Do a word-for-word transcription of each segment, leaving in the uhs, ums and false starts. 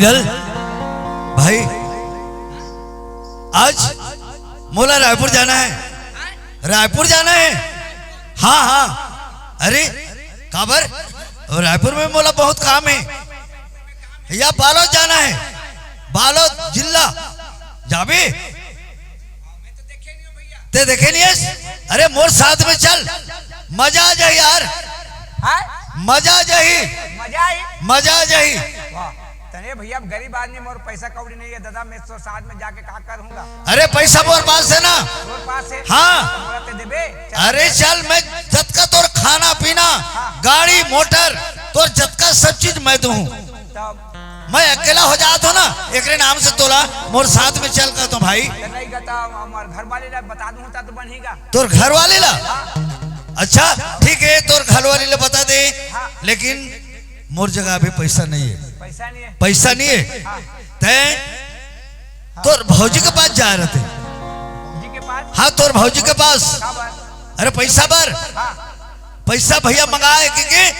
चल भाई, आज मोला रायपुर जाना है, रायपुर जाना है। हाँ, हाँ। अरे, काबर? रायपुर में मोला बहुत काम है। या बालोद जाना है, बालोद जिला। जाबे? ते देखे नहीं है? अरे, मोर साथ में चल, मजा आ जाही यार। हाँ? मजा आ जाही। मजा आई। मजा आ जाही। वाह। तने भैया, अब गरीब आदमी, मोर पैसा कौड़ी नहीं है दादा, मैं तो साथ में जाके का करूंगा? अरे, पैसा मोर पास है ना। मोर पास है। हाँ। तो मोला ते देबे? चल। अरे चल, मैं जतका तोर खाना पीना, हाँ। गाड़ी मोटर, तोर जतका सब चीज मैं दूँ। तब मैं अकेला हो जात हो ना, एकरे नाम से तोला मोर साथ में चल कहत हो भाई। तो नहीं कहता, हमार घर वाले ला बता दूँ, तो बनेगा। तोर घर वाले ला? हाँ। अच्छा, ठीक है, तोर घर वाले ला बता दे, हाँ। लेकिन मोर जगह अभी पैसा नहीं है। पैसा नहीं है। पैसा नहीं है। हाँ। तैं तोर भौजी के पास जाए रहते। भौजी के पास? हाँ, तोर भौजी के पास। का बात? अरे, पैसा बर। हाँ। पैसा भैया मंगाए के, के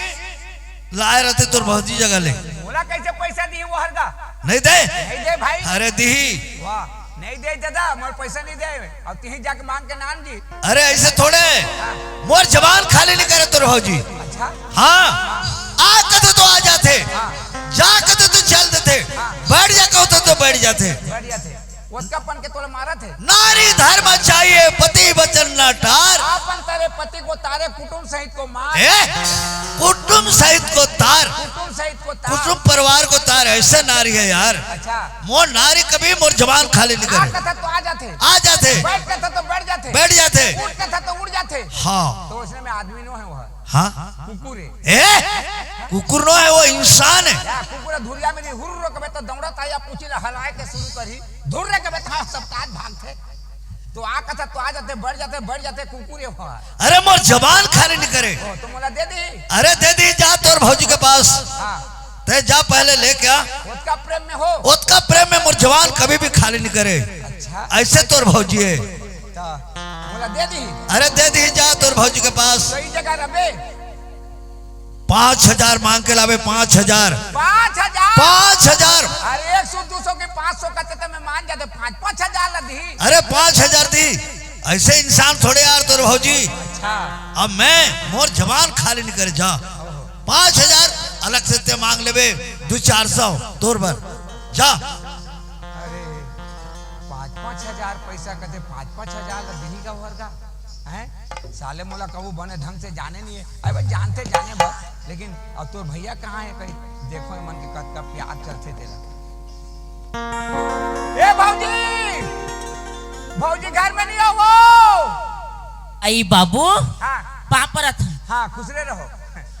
लाए रहते तोर भौजी जगह ले। मोला कैसे पैसा दी वो हर का? नहीं दे? नहीं दे भाई। अरे, दी। वाह, नहीं दे दादा, मोर पैसा नहीं दे। अब तिही जाके मांग के नान जी। अरे, ऐसे थोड़े। हाँ। मोर जबान खाली नहीं करे तोर भौजी। अच्छा। हाँ, आ कथे तो आ जाथे, हाँ। जा कथे तो चल देथे, हाँ। बैठ जा कहो तो, तो बैठ जाथे। बैठ जाथे। ओतका पन के तोला मारत हे। नारी धर्म चाहिए, पति वचन न टार। अपन तारे पति को तारे, कुटुंब सहित को मार। ए? कुटुंब सहित को तार। कुटुंब सहित को तार। कुटुंब परिवार को तार, ऐसे नारी है यार। अच्छा। मोर नारी कभी मोर जबान खाली नहीं आ करे। कथा तो आ जाथे। आ जाथे। बैठ कथा तो बैठ जाथे। बैठ जाथे। उठ कथा तो उठ जाथे। हाँ। तो उसने में आदमी नो है वह। हाँ। कुकुर है। ए? कुकुर नो है, वो इंसान है। या कुकुर धुरिया में नहीं, हुर्र कबे तो दौड़त आया, पूछी ला हलाए के शुरू करी। धुर्र कबे तो सब काज भागथे। तो आ कथा तो आ जाथे, बैठ जाथे, बैठ जाथे, कुकुर है वह। अरे मोर जबान खाली नहीं करे। ओ, तो मोला दे दी। अरे दे दी, जा तोर भौजी के पास। हाँ। ते जा पहले लेके आ। ओतका प्रेम में हो। ओतका प्रेम में मोर जबान कभी भी खाली नहीं करे। अच्छा। ऐसे तोर भौजी है। तो मोला दे दी। अरे दे दी, जा तोर भौजी के पास। सही जगह रबे। पाँच हजार मांग के लावे, पाँच हजार। पाँच हजार? पाँच हजार। अरे एक सौ, दो सौ के पाँच सौ का तो मैं मान जाते, पाँच, पाँच हजार ला दी। अरे पाँच हजार दी, ऐसे इंसान थोड़े यार तोर भौजी। अच्छा। अब मैं मोर जबान खाली नहीं करे, जा। पाँच हजार अलग से ते मांग लेबे, दू चार सौ तोर बर, जा। अरे, पाँच पाँच हजार पैसा कथे, पाँच पाँच हजार ला दिही का ओहर का? हैं? साले मोला कबू बने ढंग से जाने नहीं है। अबे जानते जाने बस, लेकिन अब तोर भैया कहाँ है कहीं? देखो ये मन के कतका प्यार चलथे तेला। ए भौजी! भौजी घर में नहीं हो वो? आई बाबू, हाँ। पाँव परत हँव। हाँ, खुश रहे रहो।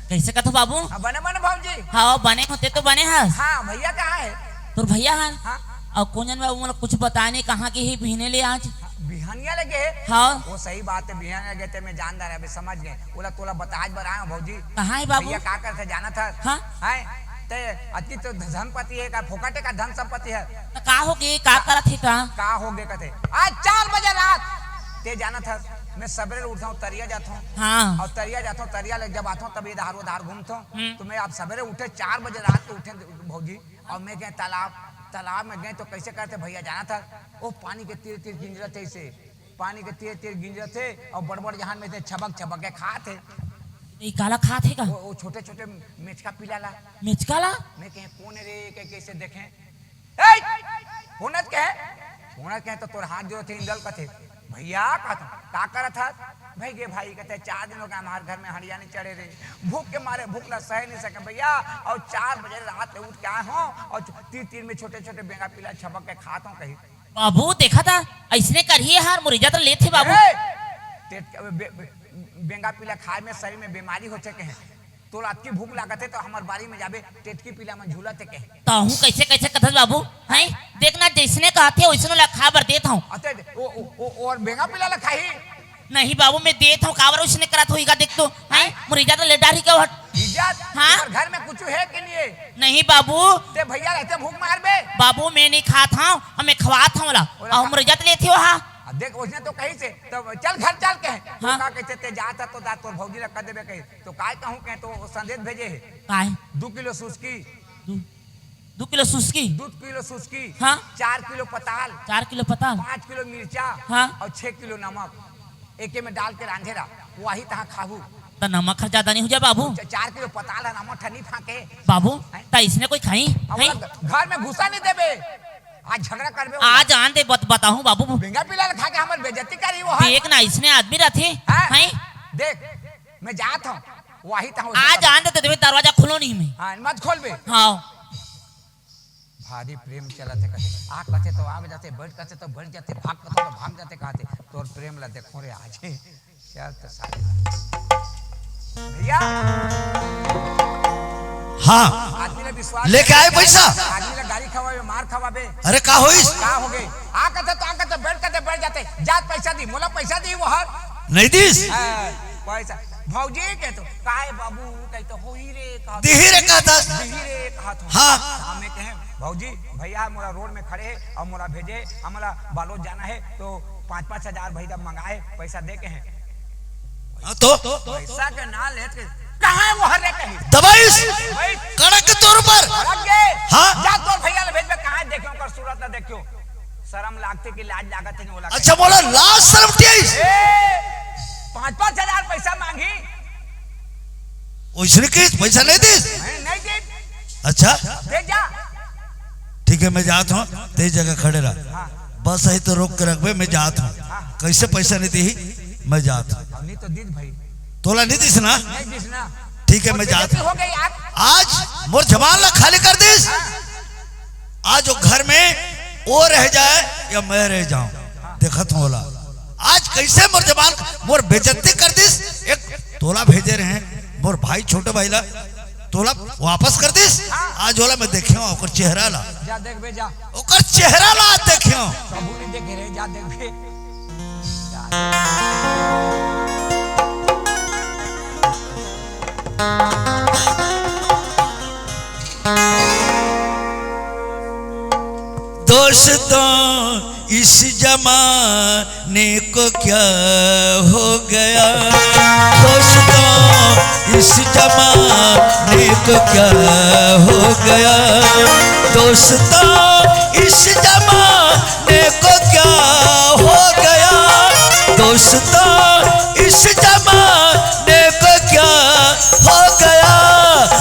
कैसे कथो बाबू? हाँ, बने बने भौजी। हाँ, बने होते तो बने हस। हाँ, भैया कहाँ है? तोर भैया हन? हाँ। अउ कोन जन बाबू, मोला कुछ बताए नहीं, कहाँ के ही बिहने ले आज? बिहनिया लगे है? हाँ। वो सही बात है, बिहनिया लगे ते मैं जानदार है, अभी समझ गए। ओला तोला बताज बर आए हँव भौजी। कहाँ है बाबू? भैया का करथे जानत हस? हाँ। हैं? ते अति तो धनपति है का, फोकटे का धन संपत्ति है। त का हो गे, का करत हे का? का हो गे कथे? आज चार बजे रात, ते जानत हस, मैं सबेरे उठथँव, तरिया जाथँव। हाँ। अउ तरिया जाथँव, तरिया ले जब आथँव, तब इधर उधर घूमथँव। हम्म। तो मैं अब सबेरे उठे, चार बजे रात के उठे भौजी, अउ मैं गए तालाब, तालाब में गए तो कैसे करथे भैया जानत हस, वो पानी के तीर तीर गिंजरथे ऐसे, पानी के तीर तीर गिंजरथे अउ बड़ बड़ जहान में से छबक छबक के खात हे। ई काला खात हे का? वो, वो छोटे छोटे मेचका पीला ला। मेचका ला? मैं कहे कौन रे, कह कैसे देखे। ए! हुनत कहे, हुनत कहे तो तोर हाथ जोड़थे इंदल कथे। भैया कहत हँव, का करत हस? भाई गे भाई कहते, चार दिन हो गए हमारे घर में हंडिया नहीं चढ़े रे, भूख के मारे भूख ला सह नहीं सके भैया, अउ चार बजे रात ले उठ के आए हँव अउ तीर तीर में छोटे छोटे बेंगा पीला छबक के खात हँव कही। बाबू, देखा था, अइसने करही हार, मोर इज्जत लेथे बाबू। ए! ते, बे-, बे-, बेंगा पीला खाए में शरीर में बीमारी होथे कहे। तोला अतकी भूख लागत हे, तो हमर बारी में जाबे, टेटकी पीला में झूलत हे कहे। तहूँ कैसे, कैसे कथस बाबू? हैं? देख ना, जइसने कहत हे, वइसने ला खाए बर देत हँव। अते, ओ, ओ, ओ, अउ बेंगा पीला ला खाही? नहीं बाबू, मैं देत हँव, काबर वइसने करत होही का, देख तो, हैं? हैं? मोर इज्जत ले डारही का हट। इज्जत? हाँ? तोर घर में कुछ हे कि नहीं हे? नहीं बाबू। ते भैया रहते भूख मारबे? बाबू, मैं नहीं खात हँव, अउ मैं खवात हँव ओला। ओला अउ खा- मोर इज्जत लेथे ओहा। आ, देख, उसने तो कही से, तो चल घर चल कहे। तो हाँ। का कहते, ते जात हस तो जा, तोर भौजी ला कह देबे कही। तो काय कहूँ कहे, तो संदेश भेजे हे। काय? दू किलो सुस्की। दू। दू किलो सुस्की। दू किलो सुस्की। हाँ। चार किलो पताल। चार किलो पताल। पाँच किलो मिर्चा। हाँ। अउ छह किलो नमक। एके में डाल के रांधे रहा, वही तहाँ खाहू। त नमक हर ज्यादा नहीं हो जाए बाबू? च-, चार किलो पताल है, नमक ठा नहीं फाके। बाबू, हैं? त इसने कोई खाई? अब हैं? घर में घुसा नहीं देबे। आज झगड़ा करबे। आज आन दे, बत-, बताहूँ बाबू। बेंगा पिला ल खा के हमर बेइज्जती करी वो है। देख ना, इसने आदमी रथे। हाँ? हैं? देख, मैं जात हूँ, वही तहाँ आज आन दे, तो देवे दरवाजा खोलो नहीं मैं। हाँ, मत खोलबे। हाँ। भारी प्रेम चलत हे, कथे, आ कथे तो आ जाथे, बैठ कथे तो बैठ जाथे, भाग कथे तो भाग जाथे, कथे, तोर प्रेम ला देखो रे आज। चल तो सारे। भैया। हाँ। आदमी ला विश्वास लेके आए पैसा। आदमी ला गाली खवाबे, मार खवाबे। अरे का होइस? का हो गए? आ कथे तो आ कथे, बैठ कथे बैठ जाथे, जात पैसा दी, मोला पैसा दी वो हर। नहीं दीस? हाँ, पैसा। भौजी के तो, काय बाबू, कही तो होई रे, कहा तो दिही रे, कहा था। दिही रे, कहा तो। हाँ। हमें कहे, "भौजी, भैया मोला रोड में खड़े हे अउ मोला भेजे, हमला बालोद जाना हे, तो पाँच पाँच हजार भैया मंगाए, पैसा दे के हे।" हाँ, तो? पैसा के ना लेत के, "कहाँ हे वो हर रे?" कही। दबाइस? भाई। कड़क के तौर पर। कड़क के। हाँ। जा तोर भैया ले भेजबे, कहाँ हे देखियो, ओकर सूरत ना देखियो। शरम लागथे कि लाज लागत हे, नहीं बोला। अच्छा, बोला, लाज शरम के आइस? ए, पाँच पाँच हजार पैसा मांगी। ओइसने के पैसा नहीं दीस? नहीं, नहीं दीस। अच्छा। दे जा। ठीक है, मैं जात हूँ, तेरी जगह खड़े रहा। हाँ। बस अही तो रोक के रखबे, मैं जात हूँ। हाँ। कैसे पैसा नहीं दी, मैं जात हूँ। अब नहीं तो दीस भाई। तोला नहीं दीस ना? नहीं दीस ना। ठीक है, और मैं जात बेइज्जती हूँ। हो गई यार। आज मोर जबान ला खाली कर दीस। हाँ। आज वो घर में वो रह जाए या मैं रह जाऊं, देखत हूं ओला। आज कैसे मोर जबान, मोर बेइज्जती कर दिस। एक तोला भेजे रहे मोर भाई, छोटे भाई ला, तोला वापस कर दिस। आज ओला मैं देखे हूं, ओकर चेहरा ला, जा देखबे, जा। ओकर चेहरा ला आज देखे हूं। कबू नहीं देखे रहे, जा देखबे। दोस्तों, इस जमाने को क्या हो गया? दोस्तों, इस जमाने को क्या हो गया? दोस्तों, इस जमाने को क्या हो गया? दोस्तों, इस जमाने को क्या हो गया?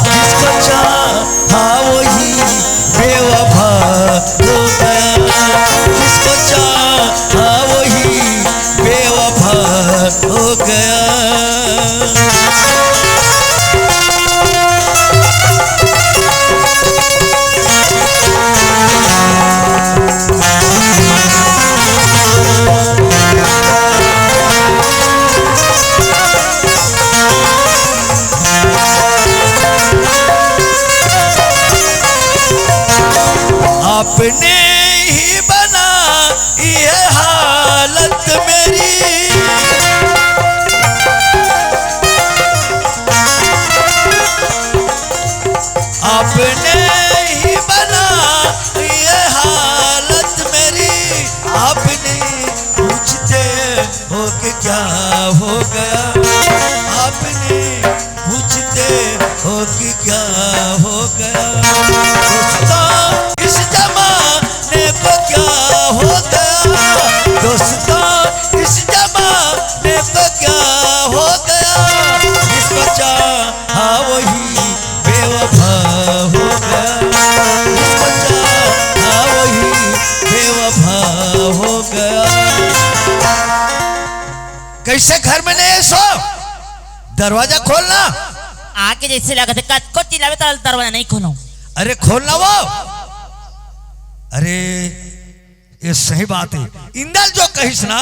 जिसको चाहा वही बेवफा हो गया, जिसको चाहा वही बेवफा हो गया। आपने ही बनाई है हालत मेरी, आपने ही बनाई है हालत मेरी, आपने पूछते हो कि क्या हो गया, आपने पूछते हो कि क्या हो गया। दोस्तों, इस जमाने को क्या हो गया? दोस्तों, इस जमाने को क्या हो गया? जिसको चाहा वही बेवफा हो गया, जिसको चाहा वही बेवफा हो गया। कैसे घर में नहीं सो? दरवाजा खोलना। आके जैसे लगत हे, कतको चिल्लाबे त दरवाजा नहीं खोलो। अरे खोलना वो। अरे, ये सही बात है। इंदल जो कहिस ना,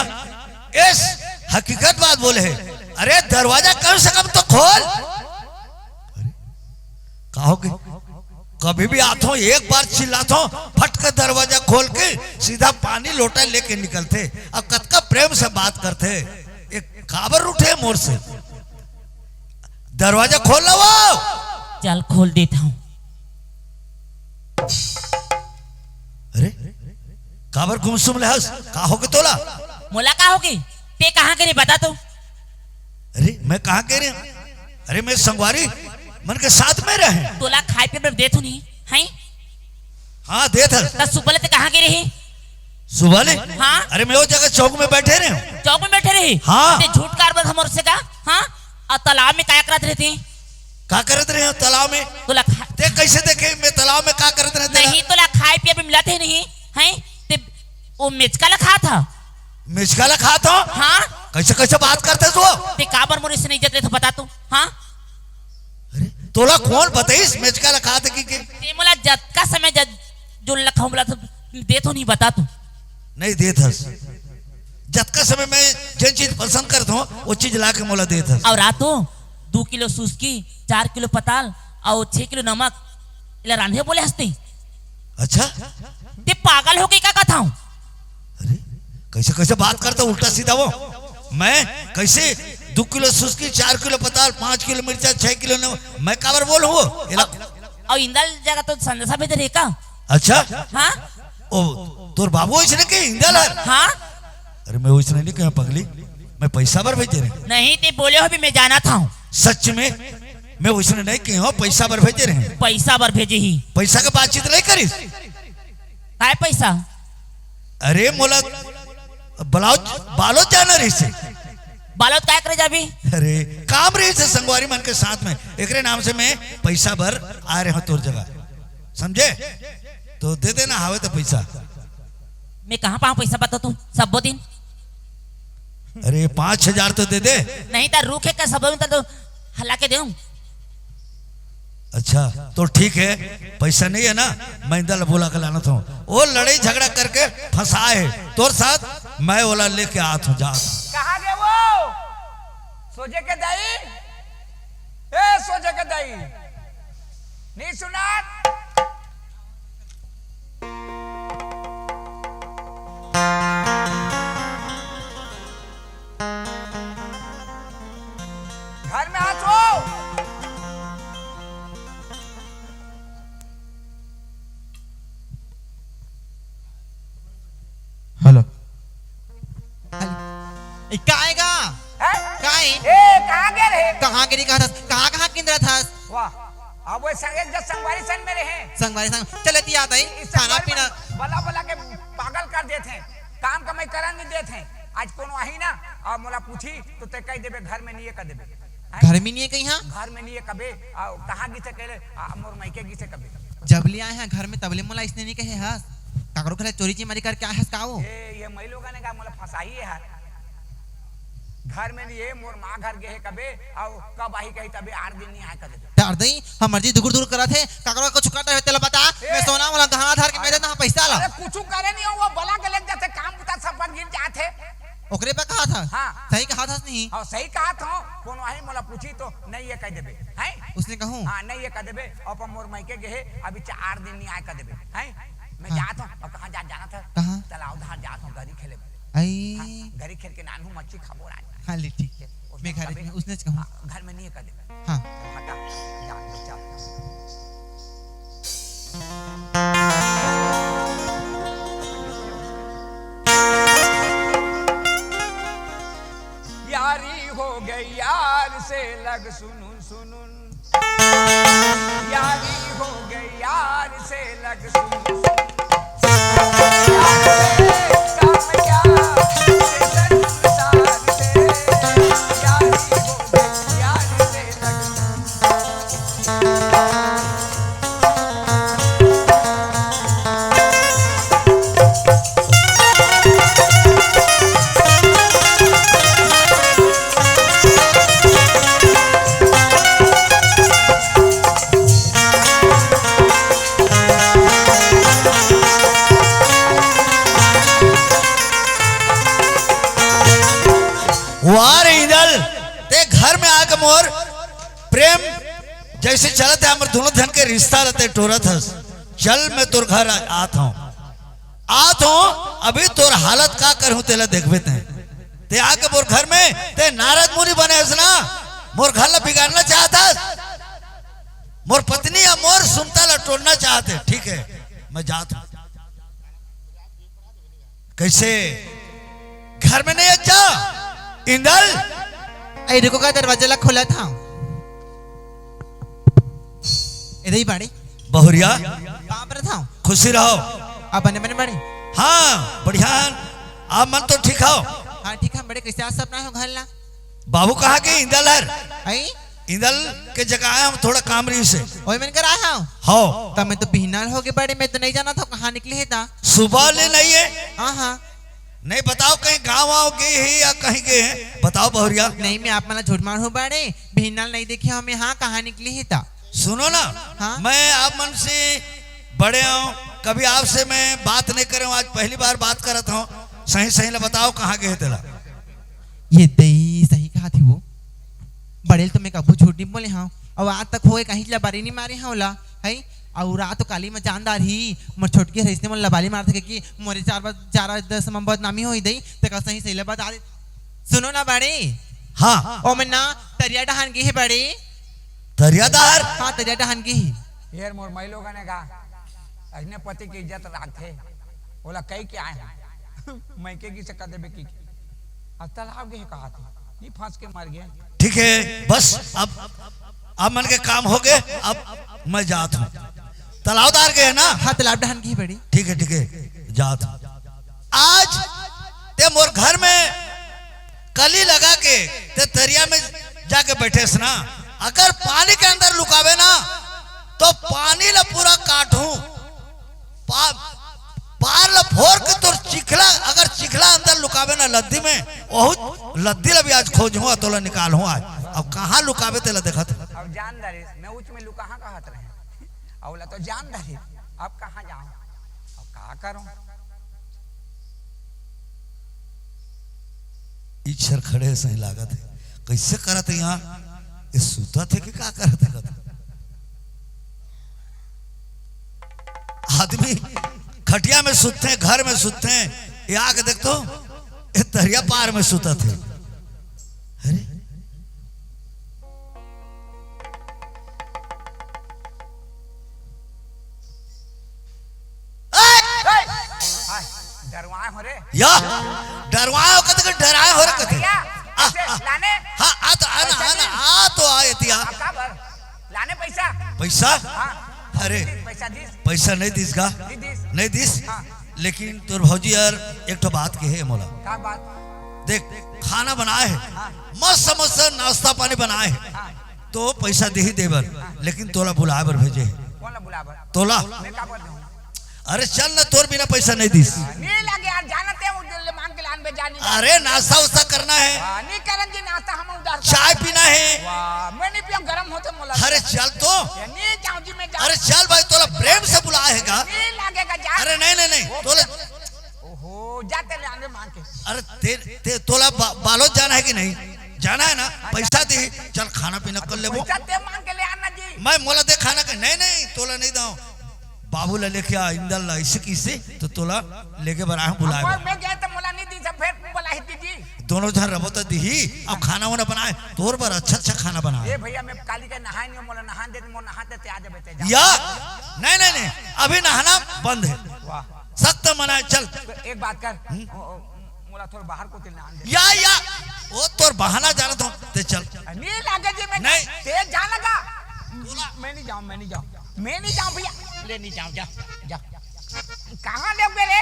इस हकीकत बात बोले है। अरे, दरवाजा कम से कम तो खोल। अरे, का हो गई? कभी भी आथो, एक बार चिल्लाथो, फट के दरवाजा खोल के सीधा पानी लोटा लेके निकलथे। अब कतका प्रेम से बात करथे, एक काबर उठे मोर से, दरवाजा खोल ला वो। चल, खोल देत हूँ। अरे, काबर गुमसुम ले हस? का होगे तोला? मोला का होगे? ते कहाँ के रे, बता तो। अरे, मैं कहाँ के रे? अरे, मैं संगवारी मन के साथ में रहे। तोला खाए पिए बर देत हूँ नहीं, हैं? हाँ, देत हस। त सुबह ले ते कहाँ गे रहे? सुबह ले? हाँ। अरे, मैं वो जगह चौक में बैठे रहे हूँ। चौक में बैठे रहे? हाँ। ते झूठ कार बस हमर से का? हाँ। अउ तालाब में काय करत रहे ते? का करत रहे हो तालाब में? तोला खा- ते कैसे देखे मैं तालाब में का करत रहे तेला? नहीं, तोला खाए पिए भी मिलत हे नहीं, हैं? ते वो मेचका ला खात हस। मेचका ला खात हस? हाँ। कैसे, कैसे बात करत हस वो? ते काबर मोर से नहीं जत रहे तो बता तू, हाँ? अरे, तोला कौन बताइस मेचका ला खात हे कि, कि? ते मोला जतका समय जत-, जोन ला खाऊं बोला तो देत हो नहीं बता तू। नहीं देत हस। जतका समय मैं जेन चीज पसंद करत हूँ, वो चीज ला के मोला देत हस। अउ रात हो दू किलो सुस्की, चार किलो पताल अउ छह किलो नमक, एला रांधे बोले हस ते। अच्छा? ते पागल हो गे का कथाऊं? अरे, कैसे, कैसे बात करत हस उल्टा सीधा वो? मैं कैसे दू किलो सुस्की, चार किलो पताल, पाँच किलो मिर्चा, छह किलो नमक, मैं काबर बोलूं वो? एला अउ इंदल जगह तो संदेशा भेजे रहे का? अच्छा? हाँ? ओ, तोर बाबू वैसने के इंदल हर? हाँ? अरे, मैं वैसने नहीं कहे पगली, मैं पैसा बर भेजे रहे। नहीं, ते बोले हो भी मैं जानत हूँ। सच में? मैं वैसने नहीं कहे हूँ, पैसा बर भेजे रहे। पैसा बर भेजे ही। पैसा के बातचीत नहीं करिस? काय पैसा? अरे, मोला ब्लाउज, बालोद जाना रहिस हे। बालोद काय करे जाबे? अरे, काम रहिस हे संगवारी मन के साथ में, एकरे नाम से मैं पैसा बर आए रहे हूँ तोर जगह, समझे? तो दे देना, हावे तो पैसा। मैं कहाँ पाऊँ पैसा, बता तू, सबो दिन। अरे, पाँच हजार तो दे दे। नहीं तो रुके का, सबो दिन तो हला के देऊँ। अच्छा, तो ठीक है, पैसा नहीं है ना, मैं इंदल ला बुला के लानत हूँ। वो लड़ाई झगड़ा करके फंसा है तोर साथ, मैं ओला लेके आत हूँ, जात हूँ। कहाँ गे वो? सोझे के दाई, ए सोझे के दाई, नहीं सुनात? घर में आ तो। हेलो। ए, का आएगा? हैं? का है? ए, कहाँ गे रहे? कहाँ गे रहे, कहाँ था? कहाँ, कहाँ किंदरा था? वाह, अब वो संग, एक जस संगवारी संग में रहे। संगवारी संग, चले ती आता है, इस खाना संगवारी पीना। मन बला बला के पागल कर देत हैं, काम कमाई करन नहीं देत हैं। आज कोनो आही ना, अउ मोला पूछी, तो ते कह देबे, घर में नहीं है, कह देबे। हैं? घर में नहीं है कहीं, हाँ? घर में नहीं है कबे, अउ कहाँ गिसे कहले, आ, मोर मायके गिसे कबे। जब ले आए हैं घर में, तब ले मोला इसने नहीं कहे हस। काकरो घर चोरी चिमारी करके आए हस का वो? ए, ये मई लोगन ने का मोला फंसाई है। घर में नहीं है, मोर माँ घर गे हे कबे, अउ कब आही कही तबे आठ दिन नहीं आए कबे। डर दई, हमर जी दुगुर दुगुर करत हे, काकरो कुछ करत हे तेला बता, ए! मैं सोना वाला गहना धर के मैं अरे, देता हूँ पैसा ला। अरे कुछ करे नहीं हो, वो बला के लेके जाथे, काम बुता सब बन गिर जाथे। ओकरे पे कहा था? हाँ। सही कहा था नहीं? हाँ, सही कहा था, कोनो आही मोला पूछी तो नहीं ये कह देबे, हैं? उसने कहूँ? हाँ, नहीं ये कह देबे, अपन मोर मायके गे हे, अभी चार दिन नहीं आए कह देबे, हैं? मैं हाँ। जात हूँ, अउ कहाँ जात, जानत हस? कहाँ? तालाब धार जात हूँ, गरी खेले। आई। हाँ, गरी खेल के नानू मच्छी खाबो आज। हाँ, ले, ठीक है। उसने मैं घर कभी में, उसने कहूँ। हाँ, घर में नहीं है कह देबे। हाँ। हटा, जान दे, चल। यारी हो गई यार से लग सुनुन सुनुन, यारी हो गई यार से लग सुनुन सुनुन। यार से काम क्या, से संसार से, यारी हो गई यार से लग सुनुन। वाह रे इंदल, ते घर में आके मोर प्रेम जैसे चलत हे, हमर दोनों झन के रिश्ता ला ते टोरत हस। चल, मैं तोर घर आ-, आत हूँ, आत हूँ, अभी तोर हालत का करहूँ, तेला देखबे ते। ते आके मोर घर में, ते नारद मुनि बने हस ना, मोर घर ला बिगाड़ना चाहत हस, मोर पत्नी या मोर सुमता ला टोरना चाहत हे। ठीक है, मैं जात हूँ। कैसे? घर में नहीं अच्छा? इंदल? ए, रुको का, दरवाजा ला खोला था। इधर ही बाड़ी। बहुरिया? बाप रे था। खुशी रहो। आप बने बने बड़े? हाँ, बढ़िया। आप मन तो ठीक हो? हाँ, ठीक है बड़े। कैसे आज सपना हो घर ला? बाबू कहाँ के? इंदल हर। आई? इंदल के जगह आया हूँ, थोड़ा काम रही से। ओए मन कर आया हूँ। हो। तब मैं तो बिहनल हो गए बड़े, मैं तो नहीं जाना था कहाँ निकले है ता। सुबह ले नहीं है। हाँ, हाँ। नहीं बताओ कहीं गाँव वाँव गए है या कहीं गए है, बताओ बहुरिया। नहीं, मैं आप मन ला झूठ मार हूँ बड़े, बिहनल नहीं देखे हूँ मैं, हाँ, कहाँ निकले है ता। सुनो ना, हाँ? मैं आप मन से बड़े हूँ, कभी आपसे मैं बात नहीं करे हूँ, आज पहली बार बात करत हूँ। सही सही ला बताओ कहाँ गए तेला? ये दई सही कहा थी वो। बड़े ल तो मैं कभू झूठ नहीं बोले हूँ, अउ आज तक होए कहीं लबारी नहीं मारे हूँ ला, है? अउ रात तो काली में जानदार ही, मोर छोटकी रईस ने मोर लबारी मारथे कि मोरे चार बार, चार दस में बदनामी होई दई, ते का सही सही ला बता दे। सुनो ना बड़े। हाँ। ओ मन्ना, तरिया डहान गे हे बड़े। तरिया डहार? हाँ, तरिया डहान गे हे। यार, मोर माई लोगन ने कहा, "अइसने पति के इज्जत राखथे, ओला कई के आए हैं।" मैं के किसे कर देबे की। अब तालाब गे हे कहा थे, नहीं फंस के मर गए। ठीक है, बस अब, अब मन के काम हो गए, अब मैं जात हूँ। तालाब डहार गे हे ना? हाँ, तालाब डहान गे हे बड़े। ठीक है, ठीक है, जात हूँ। आज ते मोर घर में कली लगा के ते तरिया में जाके बैठेस ना, अगर पानी के अंदर लुकावे ना, तो पानी ला पूरा काटहूं, पा-, पार ला फोर के तोर चिखला, अगर चिखला अंदर लुकावे ना लद्दी में, ओहू लद्दी ला भी आज खोजहूं, तोला निकालहूं आज। अब कहाँ लुकावे तेला देखत। अब जान दारी, मैं उच में लुकाहा कहत रहे। अउ ला तो जान दारी, अब कहाँ जाऊं, अब का करूं? इच्छर खड़े सही लागत हे। कैसे करत हे यहाँ? ये सुतत हे कि का करत हे? आदमी खटिया में सुतथे, घर में सुतथे, ये आके देख तो, ये तरिया पार में सुतत हे। अरे, ए! हाय, डरवाए हो रे। या, डरवाए हो कथे कि डराए हो रे कथे? भैया, आ, पैसे आ, लाने? हाँ, आ तो, आ ना, आ ना, आ तो आ एतिया। आ, का बर? लाने पैसा? पैसा? हाँ। अरे, पैसा दीस? पैसा नहीं दीस गा? नहीं दीस। नहीं दीस? हाँ। लेकिन तोर भौजी यार एक ठो बात कहे मोला। का बात? देख, खाना बनाए हे, हाँ। मस्त मस्त नाश्ता पानी बनाए हे, हाँ। तो पैसा देही दे बर, लेकिन तोला बुलाए बर भेजे हे। कौन ला बुलाए बर? तोला। मैं का बोल दूँ? अरे चल ना, तोर बिना पैसा नहीं दीस। नहीं लगे यार, जानते हैं वो दिल मांग के लान बे जानी। अरे नाश्ता उस्ता करना हे। हाँ, नहीं करन जी नाश्ता, हम उधार चाय पीना हे। वाह, मैं नहीं पिया, गरम होते मोला। अरे चल तो। ये नहीं जाऊँ जी, मैं जाऊँ। अरे चल भाई, तोला प्रेम से बुलाए हे गा। नहीं लगेगा जा। अरे नहीं, नहीं, नहीं, वो तोला ओहो, जाते ले आने मांग के। अरे ते, ते, तोला बा-, बालोद जाना हे कि नहीं? जाना हे ना? हाँ, पैसा जाना दे, हे। चल खाना पीना कर लेबो। पैसा ते मांग के ले आना जी। मैं मोला दे खाना के, नहीं, नहीं, तोला नहीं दाऊं। बाबू ला लेके आ, इंदल ला, इसे किसे, तो तोला लेके बर आए हूँ, बुलाए अब बर। मैं गए तो मोला नहीं दी, सब फिर बोला ही दीदी। दोनों झन रबो तो दीही, अब खाना वाना बनाए, तोर बर अच्छा अच्छा खाना बनाए। ए भैया, मैं काली के नहाए नहीं हूँ, मोला नहान दे, मोला नहान दे, ते आ जाबे, ते जा। या, नहीं, नहीं, नहीं, अभी नहाना बंद हे। वाह। सख्त मना हे, चल। तो एक बात कर, हम्म? ओ, ओ, मोला थोड़ा बाहर को तिल आन दे। या, या, वो तोर बहाना जानत हूँ, ते चल। नहीं लागे जी, मैं नहीं। ते जा लगा। मैं नहीं जाऊँ, मैं नहीं जाऊँ, मैं नहीं जाऊँ भैया, ले नहीं जाऊँ, जा, जा। कहाँ ले मेरे?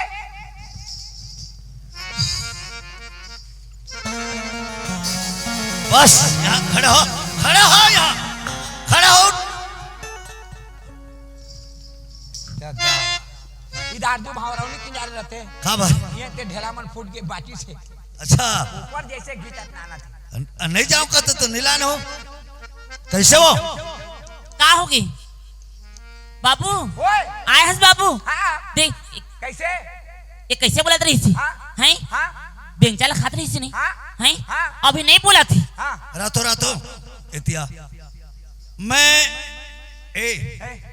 बस, यहाँ खड़े हो, खड़े हो यहाँ, खड़े हो। इधर दू भाव रौनी किनारे रहते। का बात? ये ते ढेला मन फूट के बाची से। अच्छा। ऊपर जैसे घिचत नाना थे। अन-, अन-, नहीं जाओ कहते तो नहीं लाने हो। कैसे हो? का होगे? बाबू, ओए। आए हस बाबू? हाँ। देख, कैसे? ये कैसे बोलत रहिस हे? हाँ। हैं? हाँ। बेंगचा ला खात रहिस हे नहीं? हाँ। हैं? हाँ। अभी नहीं बोलत हे। हाँ। रातो रातो, एतिया। मैं, ए, ए।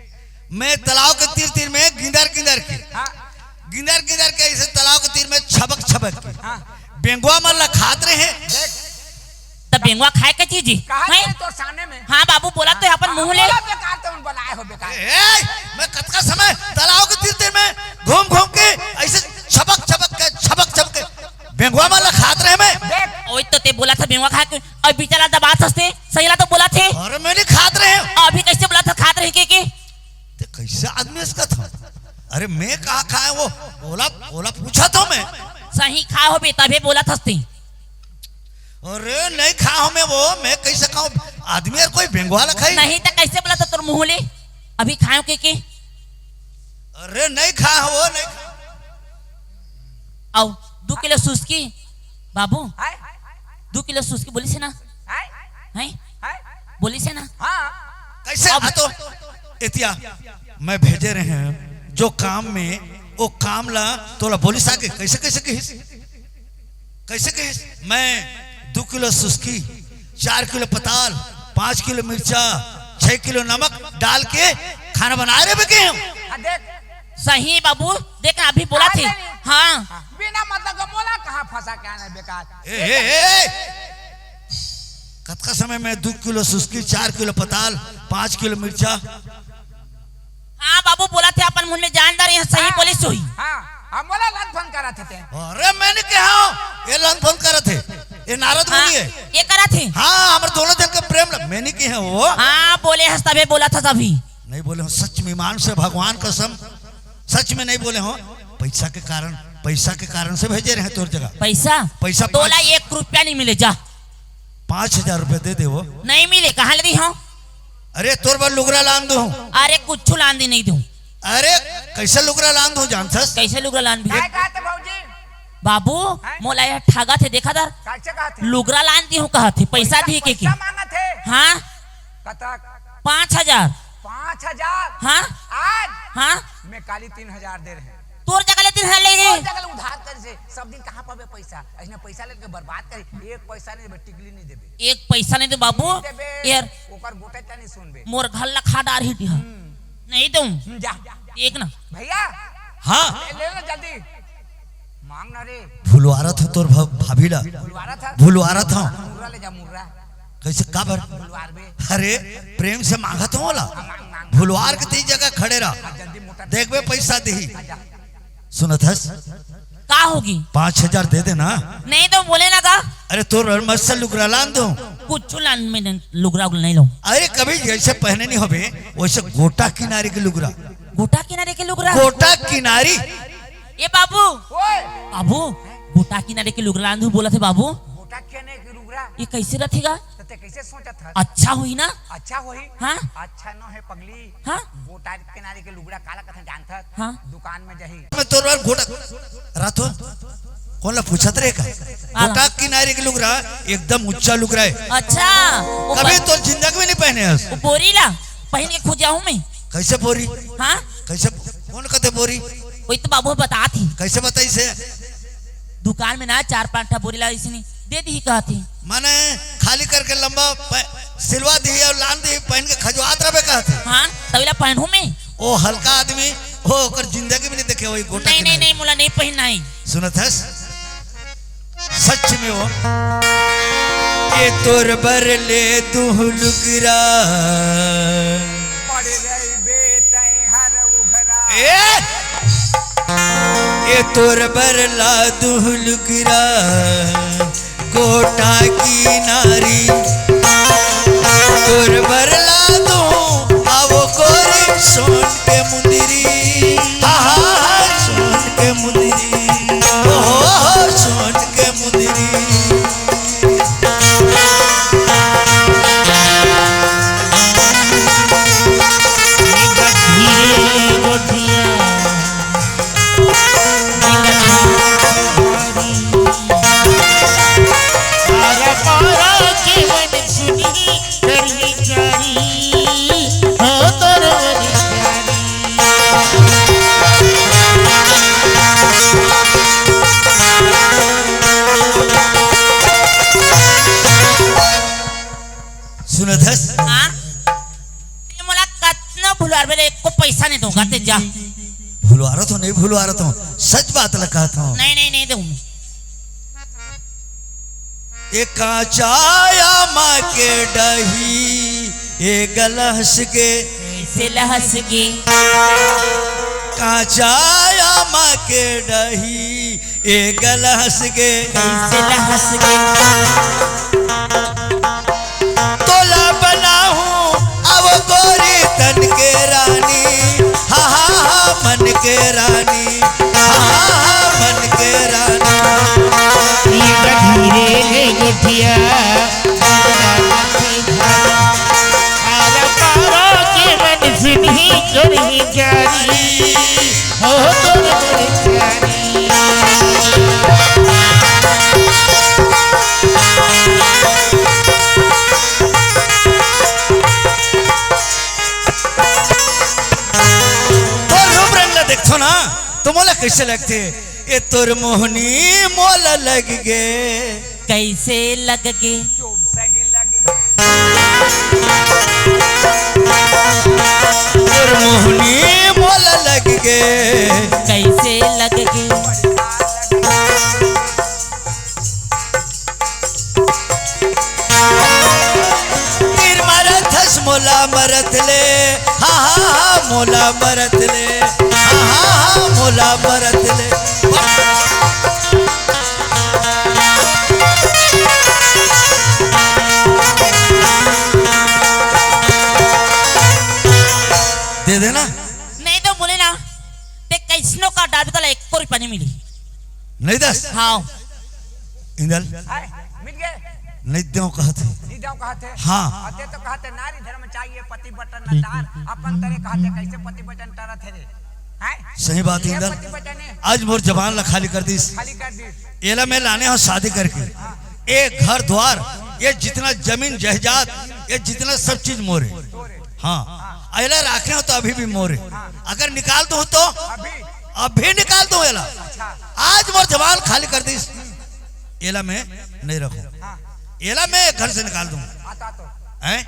मैं तालाब के तीर तीर में गिंदर गिंदर के, हाँ। गिंदर गिंदर के ऐसे तालाब के तीर में छबक छबक के। हाँ। बेंगवा मन ला खात रहे। देख। त बेंगवा खाए के चीज हे? कहा हैं? नहीं तो सामने में। हाँ बाबू, बोला तो अपन मुंह ले। बोला बेकार, तुम बनाए हो बेकार। ए, ए, मैं कतका समय तालाब के तीर तीर में घूम घूम के ऐसे छबक छबक के, छबक छबक के बेंगवा मन ला खात रहे मैं। देख। ओए तो ते बोला था बेंगवा खाए के, अब बिचारा दबात हंसते, सही ला तो बोला थे। अरे मैं नहीं खात रहे। अभी कैसे बोला था खात रहे के, के? ते कैसे आदमी इसका था? अरे मैं कहाँ खाए वो? ओला, ओला पूछा तो मैं। सही खाए होबे, तभे बोलत हस ते। अरे, नहीं खाए हों मैं वो, मैं कैसे खाऊं? आदमी यार कोई बेंगवा ला खाई? नहीं तो कैसे बोलत हस तोर मुंह ले? अभी खाए हों कहिके? अरे, नहीं खाए हों वो, नहीं खाए हों। अउ, दू किलो सुस्की, बाबू, हाय? दू किलो सुस्की बोलिस हे ना? हाय? हैं? हाय? बोलिस हे ना? हाँ। कैसे? अब हाँ तो, एतिया, मैं भेजे रहें जो काम में, वो काम ला तोला बोलिस आके, कैसे, कैसे कहिस? कैसे कहिस? मैं दू किलो सुस्की, चार किलो पताल, पाँच किलो मिर्चा, छह किलो नमक डाल के खाना बनाए रहे बेके हम। हाँ, देख। सही बाबू, देख ना, अभी बोलत हे। नहीं। हाँ। बिना मतलब के मोला कहाँ फंसा के आना बेकार। ए, ए, ए, ए! कतका समय में दू किलो सुस्की, चार किलो पताल, पाँच किलो मिर्चा? हाँ बाबू, बोलत हे अपन मुंह में जान डारे, सही हाँ, बोलिस होही। हाँ, हाँ, मोला लंद फंद करत हे ते। अरे, मैं नहीं कहे हों, ये लंद फंद करत हे, ये नारद हाँ, मुनि हे। ये करत हे। हाँ, हमर दोनों जन के प्रेम ल-, मैं नहीं कहे हों वो। हाँ, बोले हस तभे बोलत हस अभी। नहीं बोले हों, सच में, ईमान से, भगवान कसम, सच में नहीं बोले हों। पैसा के कारण, पैसा के कारण से भेजे रहें तोर जगह। पैसा? पैसा तोला पाँच एक रुपया नहीं मिले, जा। पाँच हजार रुपया दे दे वो। नहीं मिले, कहाँ ले दिही हों? अरे, तोर बर लुगरा लान दूं। अरे, कुछु लान दे नहीं दूं। अरे, कैसे लुगरा लान दूं जानथस? कैसे लुगरा लान भी? काय कहत हे भौजी? बाबू, हैं? मोला ये ठगत हे, देखा दर। कैसे कहत हे? लुगरा लान दिही हों कहत हे, पैसा पैसा, दिही कहिके। पैसा मांगत हे। हाँ। कतक? पाँच हजार। पाँच हजार? हाँ। आज? हाँ। मैं काली तीन हजार दे रहें। तोर जगह ले तीन हजार ले गे। तोर जगह ले उधार करिस हे। सब दिन कहाँ पाबे पैसा? अइसने पैसा लेके बर्बाद करी। एक पैसा नहीं देबे, टिकली नहीं देबे। एक पैसा नहीं दे बाबू। नहीं देबे। यार। ओकर गोठे ला नहीं सुनबे। मोर घर ला खा डारही तिहा। हम्म। नहीं दूं। हम्म, जा। एक ना। भैया। हाँ। ले, ले ना जल्दी। मांग ना रे। भुलवारत हों तोर भा-, भाभी ला। भुलवारत हे? भुलवारत हों। मुर्रा ले जा, मुर्रा। कैसे, काबर? भुलवारबे। अरे, प्रेम से मांगत हों ओला। हाँ, मांग, मांग। भुलवार के तें जगह खड़े रह। हाँ, जल्दी मोटर देखबे, पैसा दिही। हाँ, जा। सुनत हस? का होगे? पाँच हजार दे दे ना। नहीं तो बोले ना का? अरे, तोर बर मस्त लुगरा लान दूं। कुछु लान, मैं नहीं, लुगरा उगरा नहीं लूं। अरे, कभी जैसे पहने नहीं होबे, वैसे गोटा किनारे के लुगरा। गोटा किनारे के लुगरा? गोटा किनारी। ए बाबू। ओए। बाबू, गोटा किनारे के लुगरा लान दूं बोलत हे बाबू। गोटा किनारे के लुगरा? ये कैसे रथे गा? तो ते कैसे सोचत हस? अच्छा होही ना? अच्छा होही? हाँ? अच्छा न हे पगली। हाँ? गोटा किनारे के लुगरा काला कथे जानथस? हाँ? दुकान में जाही। मैं तोर बर गोटा रथो। कोन ला पूछत रहे का? काला। गोटा किनारे के लुगरा एकदम ऊंचा लुगरा हे। अच्छा, वो कभी प-, तोर जिंदगी में नहीं पहने हस। वो बोरी ला पहन के खोजे हूँ मैं। कैसे बोरी? हाँ? कैसे, कोन कथे बोरी? वही तो बाबू बतात हे। कैसे बताइस हे? दुकान में ना चार पांच ठा बोरी ला इसने दे दिही कहत हे। माने खाली करके लंबा प-, सिलवा दिही अउ लान दिही, पहन के खजवात रहबे कहत हे। हाँ, तभी ला पहनहूँ मैं। ओ हल्का आदमी, ओ ओकर जिंदगी में नहीं देखे होही गोटा नहीं, नहीं, किनारी। नहीं, मोला नहीं पहनना हे। सुनत हस? सच में वो। ए तोर बर ले दूं लुगरा। पड़े रहिबे तैं हर उघरा। ए! ए तोर बर ला दूं लुगरा, गोटा किनारी। तोर बर ला दूं, आवो गोरी सोन के मुंदरी। हा, हा, हा, सोन के मुंदरी। ओ हो, हो, सोन के मुंदरी। सुनत हस? हाँ? ते मोला कतना भुलवारबे रे, एको पैसा नहीं दूंगा, ते जा। भुलवारत हों, नहीं भुलवारत हों, सच बात ला कहत हों। नहीं, नहीं, नहीं दूं। ए काचा आमा के डही, ए गलहस के। कैसे लहस के? काचा आमा के डही, ए गलहस के। कैसे लहस के? तोला बनाहूं अब गोरी तन के रानी। हा, हा, हा, मन के रानी, हाँ, हाँ, मन के रानी। ये धीरे ले गोठिया, आरा पारा के मन सुनी करही जारी, हो तोर मोर जारी। तोर रूप रंग ला देखथो ना, तो मोला कइसे लगथे? ए तोर मोहनी मोला लग गे। कइसे लग गे? तोर मोहनी मोला लग गे। कइसे लग गे? तीर मारत हस मोला मरत ले, हाँ, हाँ, हाँ, मोला मरत ले, हाँ, हाँ, हाँ, मोला मरत ले। दे देना। नहीं तो बोले ना, ते कइसनो कर डारबे तोला एको रुपया नहीं मिली। नहीं दस? हाँ। इंदल। हाय, मिल गए। नहीं देव कहत हे। नहीं देव कहत हे। हाँ। अते तो कहत हे, नारी धर्म चाहिए, पति बटन न तार। अपन तरे कहत हे, कइसे पति बटन तारत हे रे? हाय? सही बात, ये इंदल। पति बटन हे। आज मोर जबान ला खाली कर दिस। खाली कर दिस। एला मैं लाने हँव शादी करके। हाँ। ए घर द्वार, ये जितना जमीन जायदाद, ये जितना सब चीज मोरे। तोरे। हाँ। हाँ। एला राखे हँव तो अभी भी मोरे। हाँ। अगर निकाल दूँ तो? अभी। अभी निकाल दूँ एला। अच्छा। आज मोर जबान खाली कर दिस। एला मैं नहीं रखूँ। हाँ। एला मैं घर से निकाल दूँ। आता तो। हैं?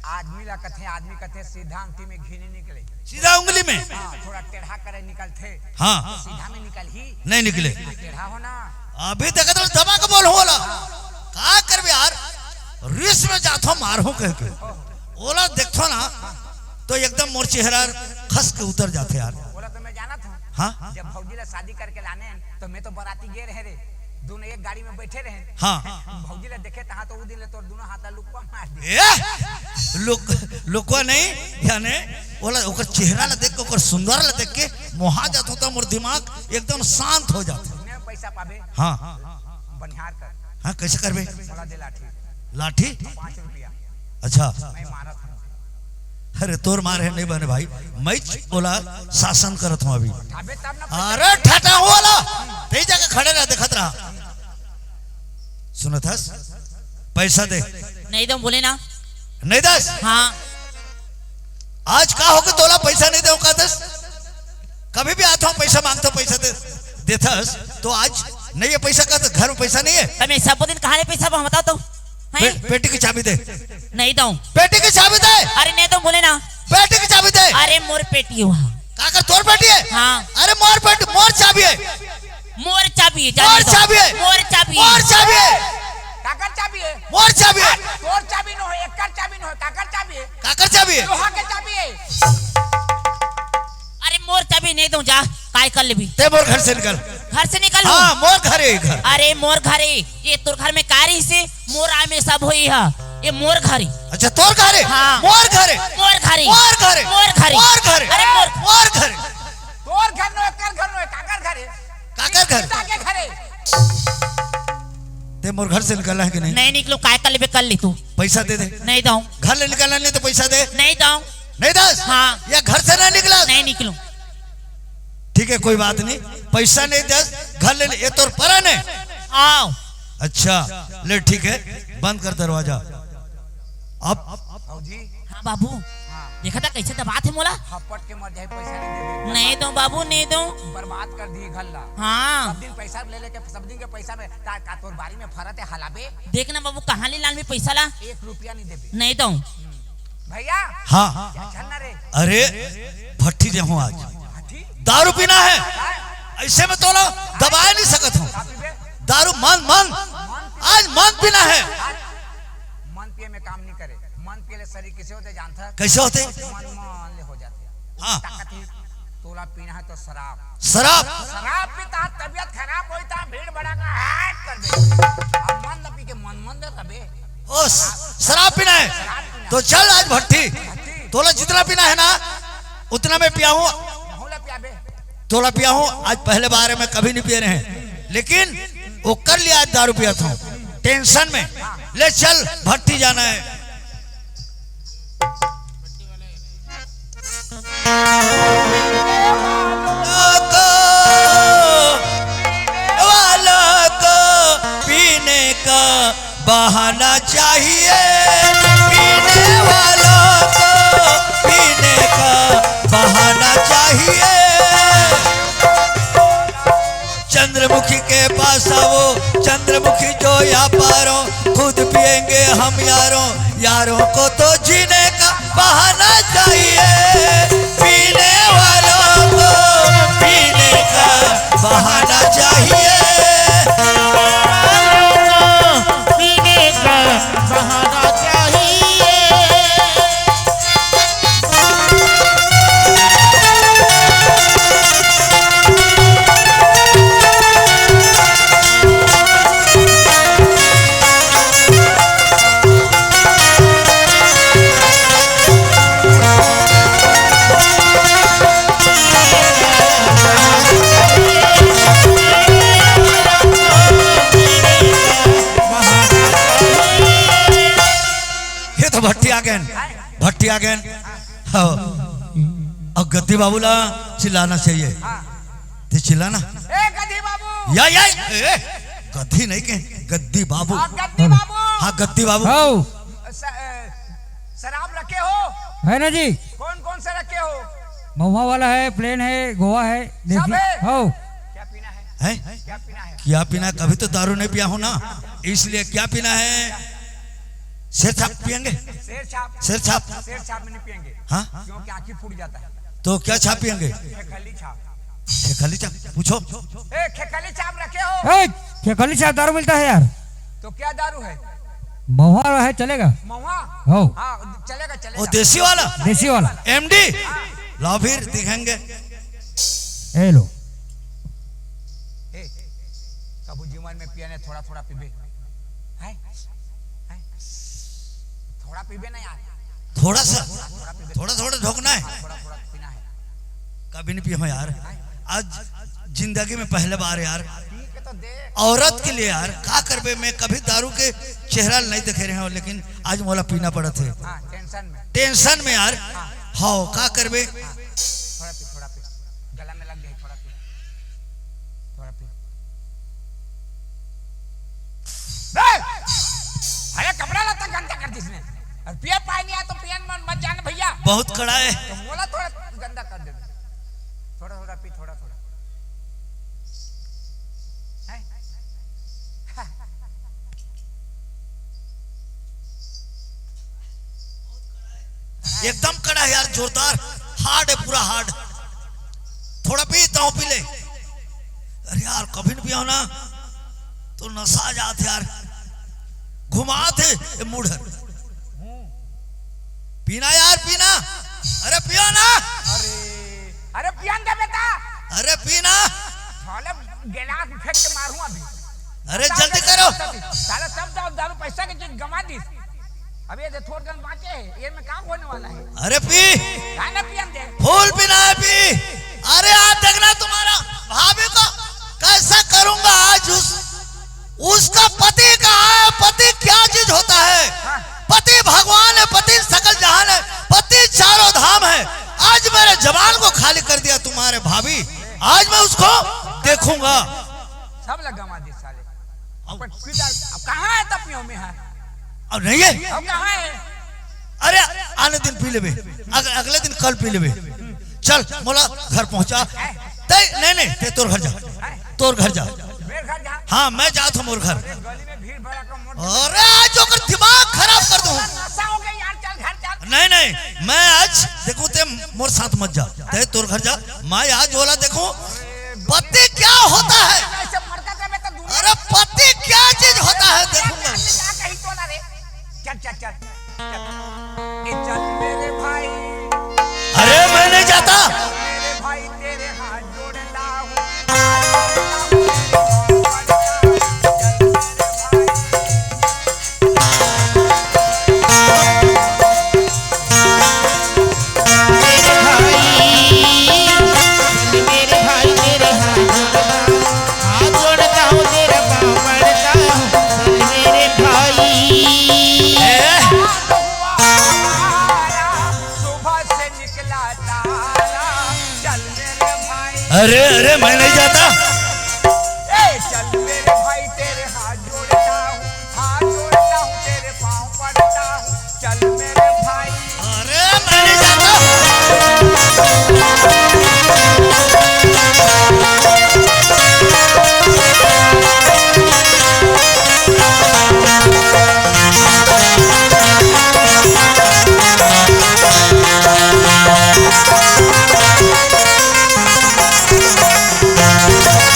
आदमी ला कथे, आदमी कथे, सीधा अंगठी में घी नहीं निकले। सीधा उंगली में? हाँ, थोड़ा टेढ़ा करे निकलथे। हाँ। तो सीधा में निकलही। नहीं निकले। हाँ, टेढ़ा हो ना। अभी देखत रहो, दबा के बोल होला। का करबे यार? रिस में जाथो मारहूँ कह के। ओला देखथो ना, तो एकदम मोर चेहरा खस के उतर जाथे यार। ओला तो मैं जानत हँव। हाँ? जब भौजी ला शादी करके लाने, तो मैं तो बराती गे रहे रे। दोनों एक गाड़ी में बैठे रहे। हाँ। भौजी ला देखे तहाँ तो उ दिन ले तोर दोनों हाथ ला लुकवा मार दे। ए? लुक-, लुकवा नहीं, याने ओला, ओकर चेहरा ला देख के, ओकर सुंदर ला देख के मोहा जात होता, मोर दिमाग एकदम शांत हो जात। दुनिया में पैसा पाबे। हाँ। बनिहार कर। हाँ, कइसे करबे? मोला दे लाठी। लाठी? पाँच रुपया। अच्छा। मैं मारत हँव। अरे, तोर मार हे नहीं बने भाई, मैं ओला शासन करत हँव अभी। अबे तब ना। अरे, ठटा होला, तें जाके खड़े रह, देखत रह। सुनत हस? पैसा दे। नहीं दो बोले ना। नहीं दस? हाँ। आज का होगे तोला पैसा नहीं देव का दस? कभी भी आत हँव पैसा माँगत हँव, पैसा दे, देथस, तो आज नहीं हे पैसा का, तो घर में पैसा नहीं हे। तमे सब दिन कहाँ ले पैसा बा, बताओ तो? हैं? पे-, पेटी की चाबी दे। नहीं दो। पेटी की चाबी दे। अरे नहीं दो बोले ना। पेटी की चाबी दे। अरे मोर पेटी हे वहाँ। काकर तोर पेटी हे? हाँ। अरे मोर पेटी, मोर चाबी हे। मोर चाबी हे, मोर चाबी हे। मोर चाबी हे। मोर चाबी हे। काकर चाबी हे? मोर चाबी हे। तोर चाबी नो हे, एकर चाबी नो हे, काकर चाबी हे? काकर चाबी हे? लोहा के चाबी हे। अरे मोर चाबी नहीं दो, जा, काय कर लेबी? तें मोर घर से निकल। घर से निकल? हाँ, मोर घर हे घर। अरे मोर घर हे, ये तोर घर में का रहिसे? मोर आय में सब होई हा, ये मोर घर हे। अच्छा, तोर घर हे? हाँ। मोर घर हे। मोर घर हे। मोर घर हे। मोर घर हे। मोर घर हे। अरे मोर मोर घर हे। तोर घर नो, एकर घर नो, काकर घर हे? काकर घर? पिता के घर हे। तें मोर घर से निकलना हे कि नहीं? नहीं निकलो, काय कर लेबे, कर ले तू। पैसा दे दे। नहीं दो। घर ले निकलना नहीं तो पैसा दे। नहीं दो। नहीं दस? हाँ। या घर से ना निकला? नहीं निकलो। ठीक हे, कोई बात नहीं, पैसा नहीं दस, घर ले, ये तोर परा ने। आओ। अच्छा, ले ठीक हे, बंद कर दरवाजा। अब भौजी। हाँ बाबू। हाँ। देखा था कैसे दबात हे मोला? थप्पड़ के मर जाए, पैसा नहीं दे दे। नहीं दो बाबू, नहीं दो। बर्बाद कर दी घर ला। हाँ। सब दिन पैसा ले लेके, सब दिन के पैसा में का, का तोर बारी में फरत हे हलाबे? देख ना बाबू, कहाँ ले लान में पैसा ला? एक रुपया नहीं देबे। नहीं दो। भैया। हाँ। क्या चल ना रे? अरे, भट्ठी जाहूँ आज। भट्ठी? दारू पीना हे। हाँ। ऐसे में तोला दबाए नहीं सकत हूँ। का पीबे? दारू मंद, मंद। मंद पी- आज मंद पीना हे। आज मंद पिए में काम नहीं करे। मंद पिए ले शरीर कैसे होथे जानथस? कैसे होथे? मन, मन ले हो जाथे। हाँ। ताकत ही तोला पीना हे तो शराब। शराब? शराब पी त तबीयत खराब होई त भीड़ भड़ाका हाट कर दे। अब मंद पी के मन मंद रबे। ओ, श-, शराब पीना हे? शराब पीना। तो चल आज भट्ठी। भट्ठी। तोला जितना पीना हे ना, उतना मैं पियाहूँ। तोला पिया हूँ, आज पहले बार हे, मैं कभी नहीं पिए रहे, लेकिन ओकर लिए आज दारू पियत हूँ, टेंशन में। ले चल, भट्टी जाना है। वालों को, वालों को पीने का बहाना चाहिए, पीने वालों को पीने का बहाना चाहिए। चंद्रमुखी के पास आओ, चंद्रमुखी जो व्यापारों, खुद पिएंगे हम यारों, यारों को तो जीने का बहाना चाहिए, पीने वालों को पीने का बहाना चाहिए। पीने का बहाना चाहिए। ये तो भट्टी आ गए, भट्टी आ गए। हाँ। अब गद्दी बाबू ला चिल्लाना चाहिए। हाँ। ते चिल्लाना। ए गद्दी बाबू। या, या, ए, गद्दी नहीं कहे, गद्दी बाबू। हाँ, गद्दी बाबू। हाँ, गद्दी बाबू। हाँ। स-, ए, शराब रखे हो? है ना जी। कौन कौन सा रखे हो? महुआ वाला है, प्लेन है, गोवा है, देसी। है? हाँ। क्या पीना है? हैं? क्या पीना है? क्या पीना है? कभी तो दारू नहीं पिया हूँ ना, इसलिए क्या पीना है? शेर छाप पियेंगे? शेर छाप। शेर छाप। शेर छाप में नहीं पियेंगे। हाँ? क्योंकि आँखी फूट जाता है। तो क्या छाप पियेंगे? खेखली छाप। खेखली छाप? पूछो। ए, खेखली छाप रखे हो? ए, खेखली छाप दारू मिलता है यार। तो क्या दारू है? महुआ है, चलेगा? महुआ? हो। हाँ, चलेगा, चलेगा। वो देसी वाला? देसी वाला। एमडी? हाँ। लाओ फिर दिखाएंगे। ए लो। ए, कभू जीवन में पिया नहीं, थोड़ा थोड़ा पीबे। हैं? हैं? थोड़ा पीबे ना यार। थोड़ा सा? हाँ, थोड़ा पीबे। थोड़ा थोड़ा झोंकना है। हाँ, थोड़ा थोड़ा पीना है। कभी नहीं पिया हूँ यार। हैं? आज जिंदगी में पहले बार यार। पी के तो देख। औरत के लिए यार, का करबे, मैं कभी दारू के चेहरा नहीं देखे रहे हूँ, लेकिन आज मोला पीना पड़त है। हाँ, टेंशन में। टेंशन में यार। हाँ। हाँ, का करबे। हाँ, थोड़ा पी, थोड़ा पी। गला में लग गई, थोड़ा पी। थोड़ा पी। बे! अरे, कपड़ा लत्ता गंदा कर दिस ने। और पिए पाए नहीं आ तो पियन मन मत जान भैया। बहुत कड़ा है। तो मोला थोड़ा गंदा कर दे। थोड़ा, थोड़ा पी, थोड़ा, थोड़ा। हैं? एकदम कड़ा है यार, जोरदार, हार्ड है, पूरा हार्ड। थोड़ा पी, ताऊ पी ले। अरे यार, कभी नहीं पिया हो ना, तो नशा आ जात यार, घुमात हे ये मूड हर। पीना यार, पीना। अरे पियो ना। अरे, अरे पियन दे बेटा। अरे पीना। साले गिलास फेंक के मारूं अभी। अरे जल्दी करो। साले सब दारू, दारू पैसा के चीज गंवा दिस। अब ये दे थोड़ कन बाँचे हे, ये में का होने वाला है? अरे पी। का ना पियन दे? फुल पीना है, पी। अरे आज देखना तुम्हारा भाभी को कैसा करूंगा आज। उस, उसका पति कहाँ है? पति क्या चीज होता है? हाँ। पति भगवान है, पति सकल जहान है, पति चारों धाम है। आज मेरे जबान को खाली कर दिया तुम्हारे भाभी, आज मैं उसको देखूंगा। सब लगा मार दे साले। अब पर किधर, अब कहाँ है तपियों में है? अब नहीं है। अब कहाँ है? अरे आने दिन पी लेबे, अग-, अगले दिन कल पी लेबे। चल मोला घर पहुंचा। ते नहीं, नहीं, ते तोर घर जा, तोर घर जा। मेरे घर जा। हाँ, मैं जात हूँ मोर घर। गली में भीड़ भड़का मोड़। अरे आज ओकर दिमाग खराब कर दूँ। नशा हो गया यार, चल घर चल। नहीं, नहीं, मैं आज देखूँ ते मोर साथ मत जा, ते तोर घर जा। मैं आज ओला देखूँ पति क्या होता है। ऐसे मरता था मैं तो दूर। अरे पति क्या चीज होता है देखूंगा। क्या कही तो ना रे। चल, चल, चल, चल। ए, चल मेरे भाई। अरे मैं नहीं जाता। चल मेरे भाई, तेरे हाथ जोड़ता हूँ। चल मेरे भाई। मेरे भाई, चल मेरे भाई, अरे, अरे, मैं नहीं जाता। ए, चल मेरे भाई, तेरे हाथ जोड़ता हूँ, हाथ जोड़ता हूँ, तेरे पाँव पड़ता हूँ, चल मेरे भाई। अरे, मैं नहीं जाता।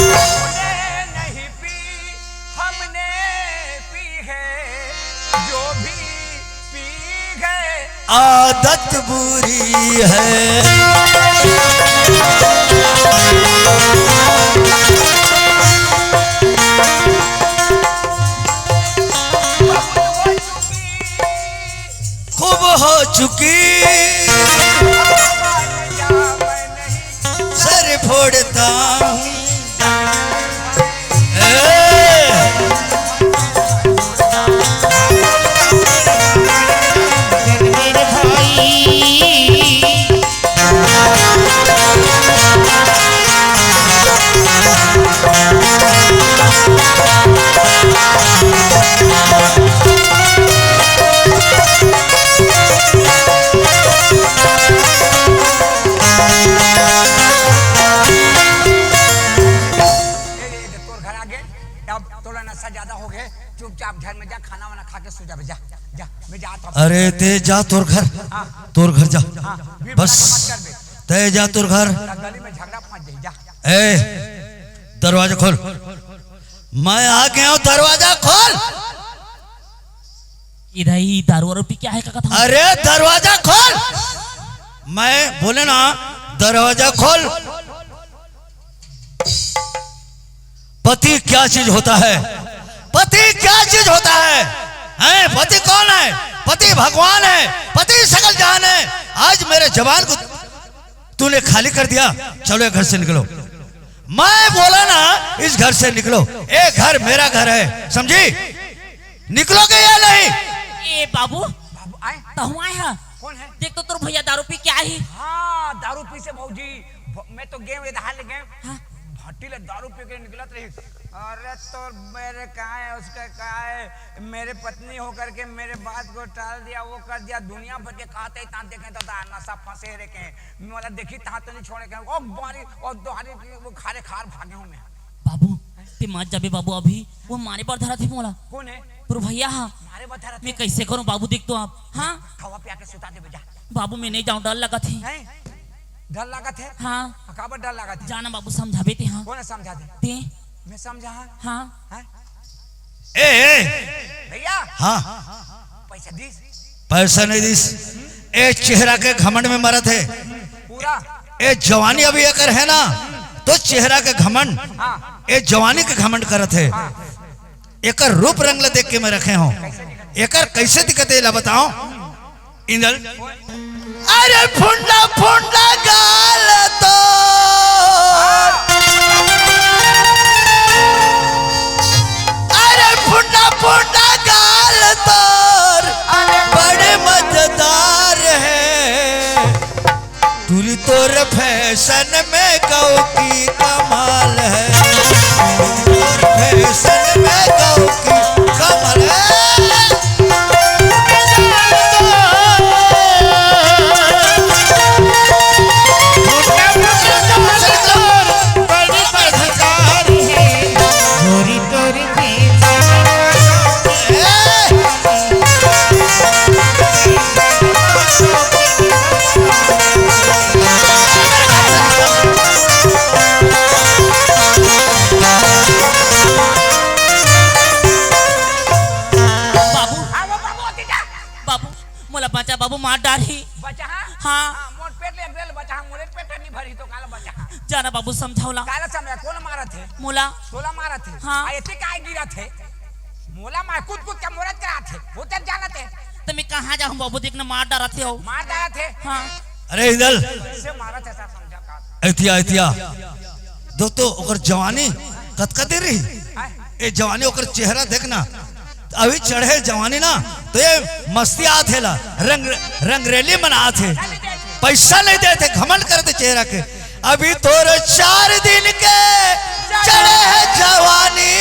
हमने नहीं पी, हमने पी है, जो भी पी गए। आदत बुरी है। बहुत हो चुकी, खूब हो चुकी। अब मैं नहीं सर फोड़ता हूँ। ए! ए, ए, तोर घर आ गे, अब तोला नशा ज्यादा हो गे, चुपचाप घर में जा, खाना वाना खा के सो जाबे, जा, जा, मैं जात हूँ। अरे, ते जा तोर घर, हाँ। तोर घर जा। हाँ, भीड़ बस, भड़ाका मत करबे। ते जा तोर घर। ना गली में झगड़ा फंस जाई, जा। ए, दरवाजा खोल। मैं आ गया हूँ, दरवाजा खोल। इधर ही दारू वारू पी के आए का कथा? अरे, दरवाजा खोल। मैं बोले ना, दरवाजा खोल। पति क्या चीज होता है? पति क्या चीज होता है? हैं, पति कौन है? पति भगवान है, पति सकल जहान है। आज मेरे जबान को तूने खाली कर दिया, चलो ये घर से निकलो। मैं बोला ना, इस घर से निकलो, ये घर मेरा घर है, समझी? निकलोगे या नहीं? ए बाबू, बाबू आए? तहु आए हा? कौन है? देख तो तोर भैया दारू पी के आही। हाँ, दारू पी से भौजी, भ-, मैं तो गेंव एदहा ले गेंव। हाँ। भट्टी ले दारू पी के निकलत रही। अरे तो मेरे कहा है, उसका कहा है, मेरे पत्नी होकर के मेरे बात को टाल दिया, वो कर दिया, दुनिया भर के कहते ही ता देखे तो दा नशा फंसे रे के, मोला देखी ता तो नहीं छोड़े के, ओ बारी, ओ दोहारी की वो खारे खार भागे हूँ मैं। बाबू, ते मत जाबे बाबू, अभी वो मारे बर धरत हे मोला। कौन है? तोर भैया हा। मारे बर धरत मैं हे? कैसे करूँ बाबू, देख तो आप। हाँ? खवा पिया के सुता देबे जा। बाबू, मैं नहीं जाऊँ, डर लगत हे। नहीं? डर लागत हे? हाँ। काबर डर लागत हे? जाना बाबू, समझाबे ते, हाँ। कौन है समझा दे? ते। मैं समझा, हाँ? हाँ। हाँ? ए, ए। भैया। हाँ। पैसा दीस? पैसा नहीं दीस। ए चेहरा के घमंड में मरत हे। पूरा। ए जवानी अभी एकर है ना, तो चेहरा के घमंड। हाँ। ए जवानी के घमंड करत हे। हाँ। एकर रूप रंग ला देख के मैं रखे हूँ। एकर कैसे दिखत हे, ला बताओ। इंदल। अरे फुंडा फुंडा गाल तो, अरे फुंडा फुंडा गाल तोर बड़े मजेदार है। टूरी तोर फैशन में गौ की कमाल है। टूरी तोर फैशन में गौ की कमाल है। बाबू, हाँ, वो बाबू, अति जा। बाबू, मोला बचा बाबू, मार डारही। बचा, हाँ? हाँ। हाँ, मोर पेट ले गेल बचा, हाँ, मोरे पेट नहीं भरी तो काला बचा, हाँ। जाना बाबू, समझाओ ला। काला समझा, कौन मारत हे? मोला। तोला मारत हे? हाँ। आ, एती काय गिरत हे? मोला मार कूद कूद के मोरत करात हे, वो तक जानत हे। तो मैं कहाँ जाऊँ बाबू, देख ना मार डारत हे हो। मार डारत हे? हाँ। अरे इंदल। से मारत हे, सब समझा का। एतिया, एतिया। दोस्तों, ओकर जवानी कतका देर रही? हाँ। ए जवानी, ओकर चेहरा देखना। अभी चढ़े जवानी ना, तो ये मस्ती आत हे ला, रंग, रंगरेली मनात हे। पैसा नहीं देते, घमंड करते चेहरा के। अभी तोर चार दिन के चढ़े है जवानी।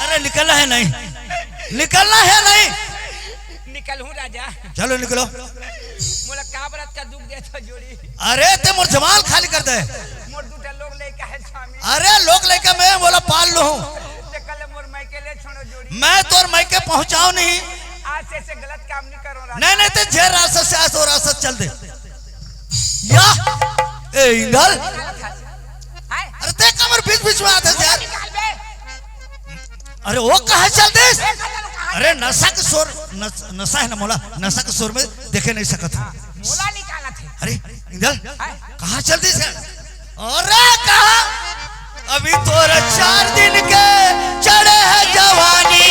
अरे निकलना है नहीं, निकलना है नहीं। निकलहूँ राजा। चलो निकलो। मोला का बरत का दुख देत हो जोड़ी। अरे ते मोर जमाल खाली कर दे। मोर दूटा लोग लइका है स्वामी। अरे लोग लइका मैं मोला पाल लूँ। ते कल मोर मायके ले छोड़ो जोड़ी। मैं तोर मायके पहुँचाओ नहीं। आज से ऐसे गलत काम नहीं करो राजा। नहीं नहीं ते जे रास्ता से आस वो रास्ता चल दे। या ए इंदल। हाय। अरे ते कमर बीच बीच में आते यार। निकाल बे। अरे वो कहाँ चल दिस? अरे नशा के शोर, नस-, नशा है ना मोला, नशा के शोर में देखे नहीं सकत हूँ। मोला निकालत है। अरे इंदल, हाँ। कहाँ चल दिस? अरे कहाँ? अभी तोर चार दिन के चढ़े है जवानी।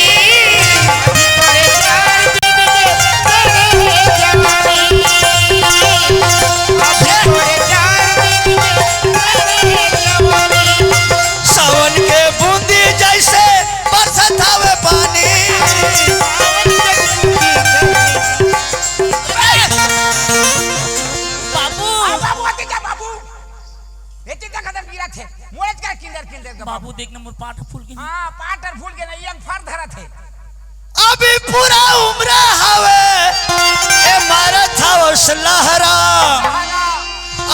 सावन के बूंदी जैसे बरसत हवे पानी। बाबू। हाँ, बाबू, आते जा, बाबू। ये चिंता खत्म गिरा थे। मोड़त का किंदर, किंदर का बाबू, बाबू। देख ना, मोर पाट फूल के। हाँ, पाट और फूल के ना, ये अंग फर धरा थे। अभी पूरा उम्र हवे, ए मारत हवस लहरा।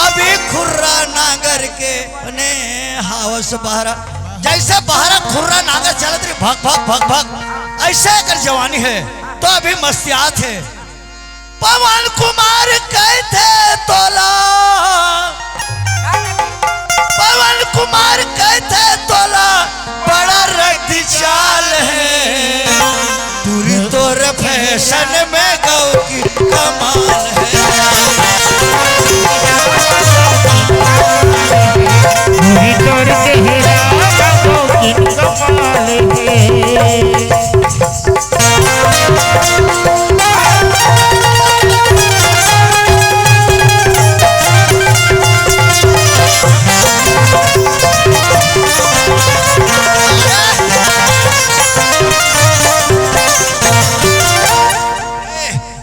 अभी खुर्रा नांगर के बने हवस बहरा। जैसे बहरा खुर्रा नांगर चलत रही, भग, भग, भग, भग। ऐसे एकर जवानी है, तो अभी मस्तियात है। पवन कुमार कहते तोला, पवन कुमार कहते तोला, बड़ा रद्दी चाल है। दूरी तोर फैशन में गौ की कमाल है। दूरी तोर चेहरा गौ की कमाल है।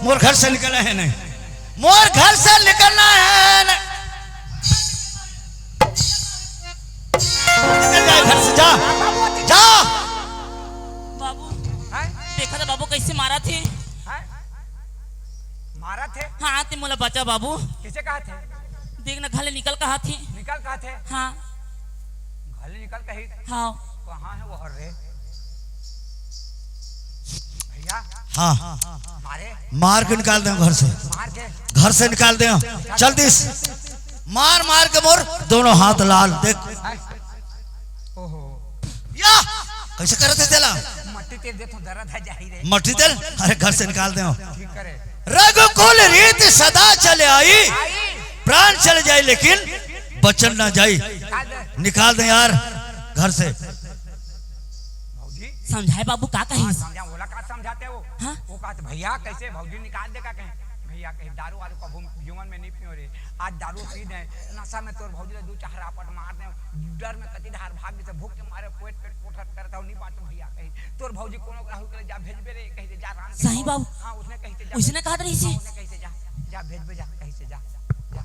मोर घर से निकलना है नहीं, मोर घर से निकलना है नहीं। निकल जा घर से, जा, जा। बाबू, हैं? देखा था बाबू कैसे मारा थे? हैं? मारा थे? हाँ, ते मोला बचा बाबू। किसे कहा थे? देख ना, घर ले निकल कहा थे। निकल कहा थे? हाँ। घर ले निकल कही? हाँ। कहाँ है वो हर रे? भैया। हाँ। मारे? मार के निकाल दे घर से। मार के? घर से निकाल दे। चल दिस। मार मार के मोर दोनों हाथ लाल। देख। हैं? ओहो। या, कैसे करत है तेला? मट्टी तेल दे तो दर्द है जाही रे। मट्टी तेल? अरे घर से निकाल दे। ठीक करे। रघुकुल रीत सदा चले आई, आई। प्राण चले जाए लेकिन बचन ना जाई। निकाल दे। निकाल दे यार घर से। भौजी। समझाए बाबू का कही? हाँ, समझा, बोला का समझाते हो? हाँ? वो कहते भैया कैसे भौजी निकाल दे का कहें? भैया कहे दारू वारू कभू जीवन में नहीं पियो रे। आज दारू पी दे, नशा में तोर भौजी ले दू चार रापट मार दे, डर में कति धार भाग जैसे भूख के मारे पेट पेट कोठत करता हूँ, नहीं बात भैया कही। तोर भौजी कोनो राहुल के ले जा भेजबे रे, कही दे जा राम के सही पाँव। बाबू। हाँ, उसने कही दे जा। उसने कहा था इसे। हाँ, उसने कही दे जा, जा भेजबे जा, कही से जा, जा।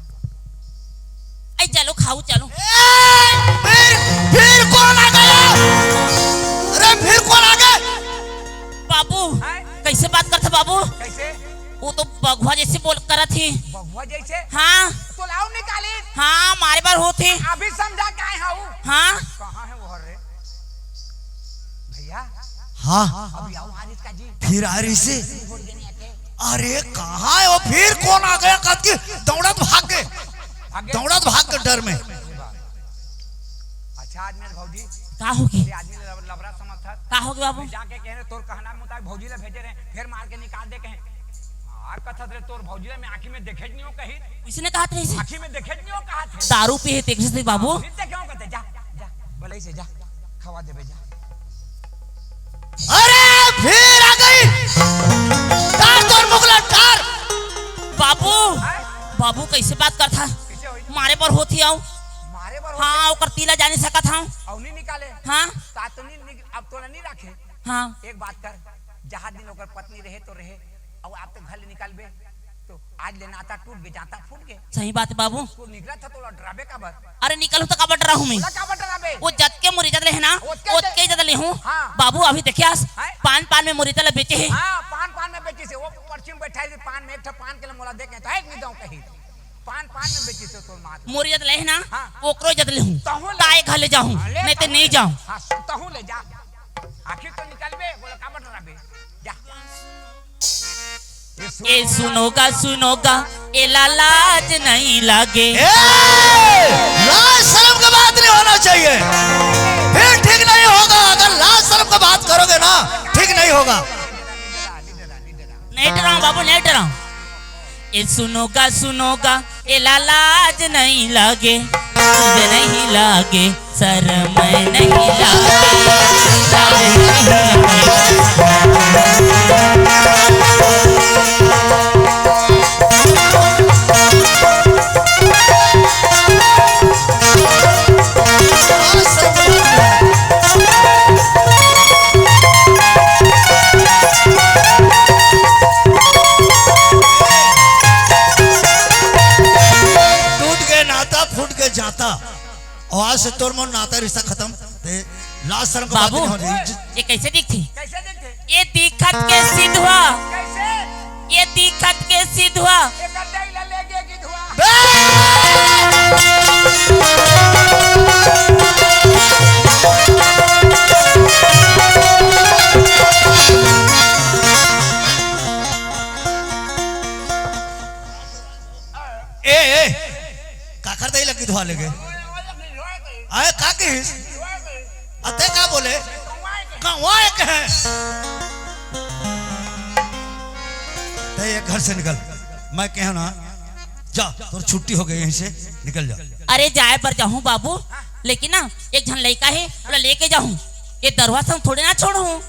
आई चलो खाऊ चलो। ए, फिर, फिर कौन आ गया? अरे फिर कौन आ गया? बाबू, हैं? कैसे बात करते बाबू? कैसे? वो तो बघवा जैसे बोल करत ही। बघवा जैसे? हाँ। तो लाओ निकाली। हाँ, मारे बार होत ही। अभी समझा क्या है हाउ? हाँ। कहाँ है वो रे? भैया। हाँ। अभी आओ आरिस का जी। फिर आरिस से? अरे कहाँ है वो? फिर कौन आ गया? कब की दौड़त भाग के। भाग गए? दौड़त भाग के डर में। अच्छा, आज मेरे भौजी का हो गई? ये आदमी लब-, लबरा समझ था। का हो गया बाबू? मैं जाके कह रहे, तोर कहना मुताबिक भौजी ला भेजे रहे, फिर मार के निकाल दे कहे। हाँ, कथत रे, तोर भौजी ला मैं आँखी में देखे नहीं हो कही। इसने कहा था इसे? आँखी में देखे नहीं हो कहा थे। दारू पी है तेरे से बाबू। फिर देखे हो कहते, जा, जा, भले से जा, खवा देबे जा। अरे फिर आ गई। टार तोर मुगला, टार। बाबू, बाबू, कैसे बात करथा? कैसे होई? मारे बर होत ही आऊ। मारे बर होत हाँ, ही? ओकर तीला जाने सकत हूँ। अउ नहीं निकाले? हाँ। ता तो नहीं निक-, अब तोला नहीं रखे। हाँ। एक बात कर, जहाँ दिन ओकर पत्नी रहे तो रहे, अब आप तो घर ले निकालबे, तो आज ले नाता टूट गे, जाता फूट गे। सही बात है बाबू। तू निकला था तो डराबे काबर? अरे निकलू तो काबर डराहूँ मैं? बोला काबर डराबे? वो जत के मुरी जत ले है ना, ओतके ओतके जत ले हूँ। हाँ। बाबू अभी देखियास, हैं? पान पान में मुरी तला बेचे है। हाँ, पान पान में बेचे से, वो पर्ची में बैठा है, पान में एक ठो पान के लिए मोला देखे तो एक नहीं दऊँ कही। पान पान में बेचे से तोर मात। मुरी जत ले है ना, हाँ। ओकरो जत ले हूँ। तहूँ ले। ताए घर ले जाहूँ, हाँ, ले नहीं ते तहूँ नहीं ले। जाऊँ। हाँ, सु-, तहूँ ले जा। आखिर तो निकलबे, बोला काबर डराबे? जा। ए सुनोगा, सुनोगा, एला लाज नहीं लागे। ए, लाज शर्म का बात नहीं होना चाहिए, फिर ठीक नहीं होगा। अगर लाज शर्म का बात करोगे ना, ठीक नहीं होगा। नहीं डराऊं बाबू, नहीं डराऊं। ए सुनोगा, सुनोगा, एला लाज नहीं लागे, लाज नहीं लागे, शर्म नहीं लागे, शर्म नहीं लागे। टूट के नाता, फूट के जाता। और आज से तोर मोर नाता रिश्ता खत्म। ते लाज शर्म का बात बाबू, नहीं होनी। ये कैसे दिखती? कैसे दिखते? ये दिखत के सिधवा। कैसे? ये दिखत के सिधवा। एकर दई ला ले गे गिधवा। बे! ए, ए, काखर दई ला गिधवा ले गे? आए, का कहिस? अते का बोले? कौआ एक है। ते ये घर से निकल। मैं कहे ना, जा, तोर छुट्टी हो गई, यहीं से निकल जा। अरे जाए बर जाहूँ बाबू, लेकिन ना एक झन लइका है, ओला लेके जाहूँ। ये दरुहा संग थोड़े ना छोड़हूँ।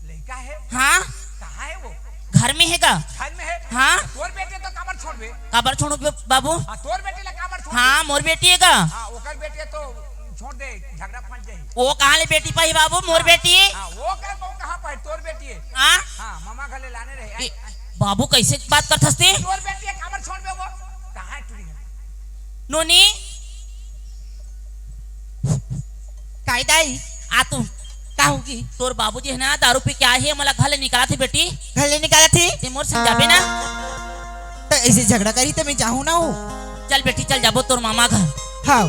लइका है? हाँ। कहाँ है वो? घर में है गा। घर में है? हाँ। तोर बेटी तो काबर छोड़बे? काबर छोड़हूँ बे-, बाबू? हाँ, तोर बेटी ला काबर छोड़बे? हाँ, मोर बेटी है गा। हाँ, ओकर बेटी तो छोड़ दे, झगड़ा फंस जाही। वो कहाँ ले बेटी पाही बाबू, मोर बेटी है। हाँ, वो का, वो कहाँ पाही? तोर बेटी है। हाँ? हाँ, मामा घर ले लाने रहे। ए, बाबू कैसे बात करथस ते? तोर बेटी है, काबर छोड़बे वो? कहाँ है टूरी है? नोनी, काई दाई, आ तू, का होगी? तोर बाबूजी है ना, दारू पी के आए हे, मोला घर ले निकालत हे बेटी। घर ले निकालत हे? ते मोर संग जाबे ना? त ऐसे झगड़ा करी त मैं जाहूँ ना हो। चल बेटी, चल जाबो तोर मामा घर। हाँ।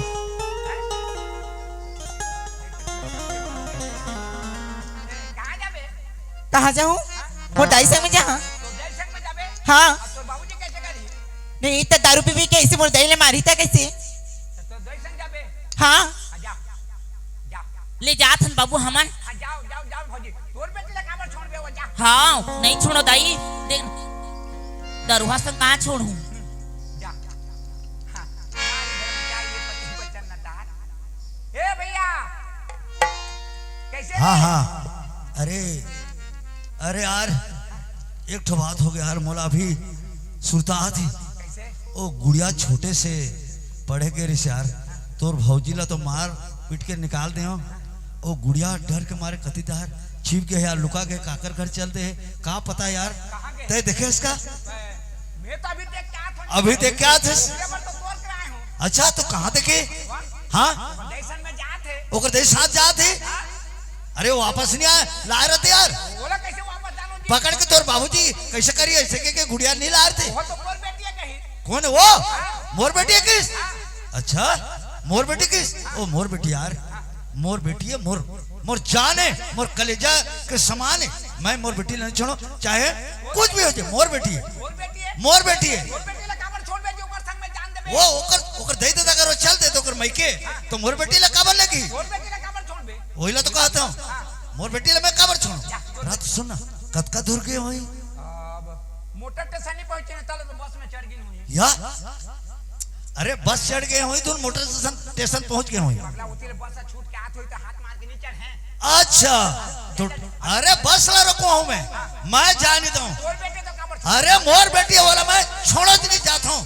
कहाँ जाहूँ? मोर दाई संग में जाहूँ। हाँ। नहीं त दारू पी पी के ऐसे मोर दाई ले मारी त कैसे? हाँ। ले जात हन बाबू हमन। हाँ, जाओ, जाओ, जाओ भौजी। तोर बेटी ला काबर छोड़बे वो, जा। हाँ, नहीं छोड़ो दाई। देख, दरुहा संग कहाँ छोड़हूँ? जा। हाँ, जा, ये पति वचन न तार। ए भैया, कैसे हाँ, रे? हाँ। अरे, अरे यार, एक ठो बात हो गया यार, मोला अभी सुरता आत हे। कैसे? ओ गुड़िया छोटे से पढ़े गे रिस यार, तोर भौजी ला तो मार पीट के निकाल दे हो। ओ गुड़िया डर के मारे कति तार छिप गे यार, लुका के काकर घर चल दे हे, का पता यार। कहाँ गे? तय देखे इसका? मैं तो अभी देख के आत हूँ। अभी देख के आत हस? मेरे पर तो तोर के आए हूँ। अच्छा, तो कहाँ देखे? हाँ? हाँ? जैसन में जात हे। ओकर जैसे साथ जात हे? हाँ? अरे, वापस नहीं आए, लाए रहते यार। बोला कैसे वापस डालो जी? पकड़ के तोर बाबूजी कैसे करिए, ऐसे के, के गुड़िया नहीं लाए रहते। वो तो मोर बेटी है कहीं। कौन है वो? हाँ। मोर बेटी है किस? हाँ। अच्छा, मोर बेटी किस? ओ, मोर बेटी यार, मोर बेटी है, मोर, मोर जान है, मोर कलेजा के समान है। मैं मोर बेटी ला नहीं छोड़ो, चाहे कुछ भी हो जाए, मोर बेटी है, मोर बेटी है। मोर बेटी ला काबर छोड़ दे, जो ओकर संग में जान देबे। वो ओकर, ओकर दे देता अगर वो चल दे तो ओकर मइके, तो मोर बेटी ला काबर लेगी? मोर बेटी ला काबर छोड़बे? वही ला तो कहता हूँ, मोर बेटी ला मैं काबर छोड़ूं? रात सुन ना, कतका दूर गए होई? अब मोटर स्टेशन नहीं पहुंचे ना, तले तो बस में चढ़ गई होई। या? अरे बस चढ़ गए होई, तुम मोटर स्टेशन, स्टेशन पहुंच गए होई। अगला होती ले बस से छूट के आत होई तो हाथ मार के नहीं चढ़े। अच्छा, तो अरे बस ला रोकहूं मैं, मैं जाय नइ देवं। अरे मोर बेटी हे ओला मैं छोड़त नइ जात हंव।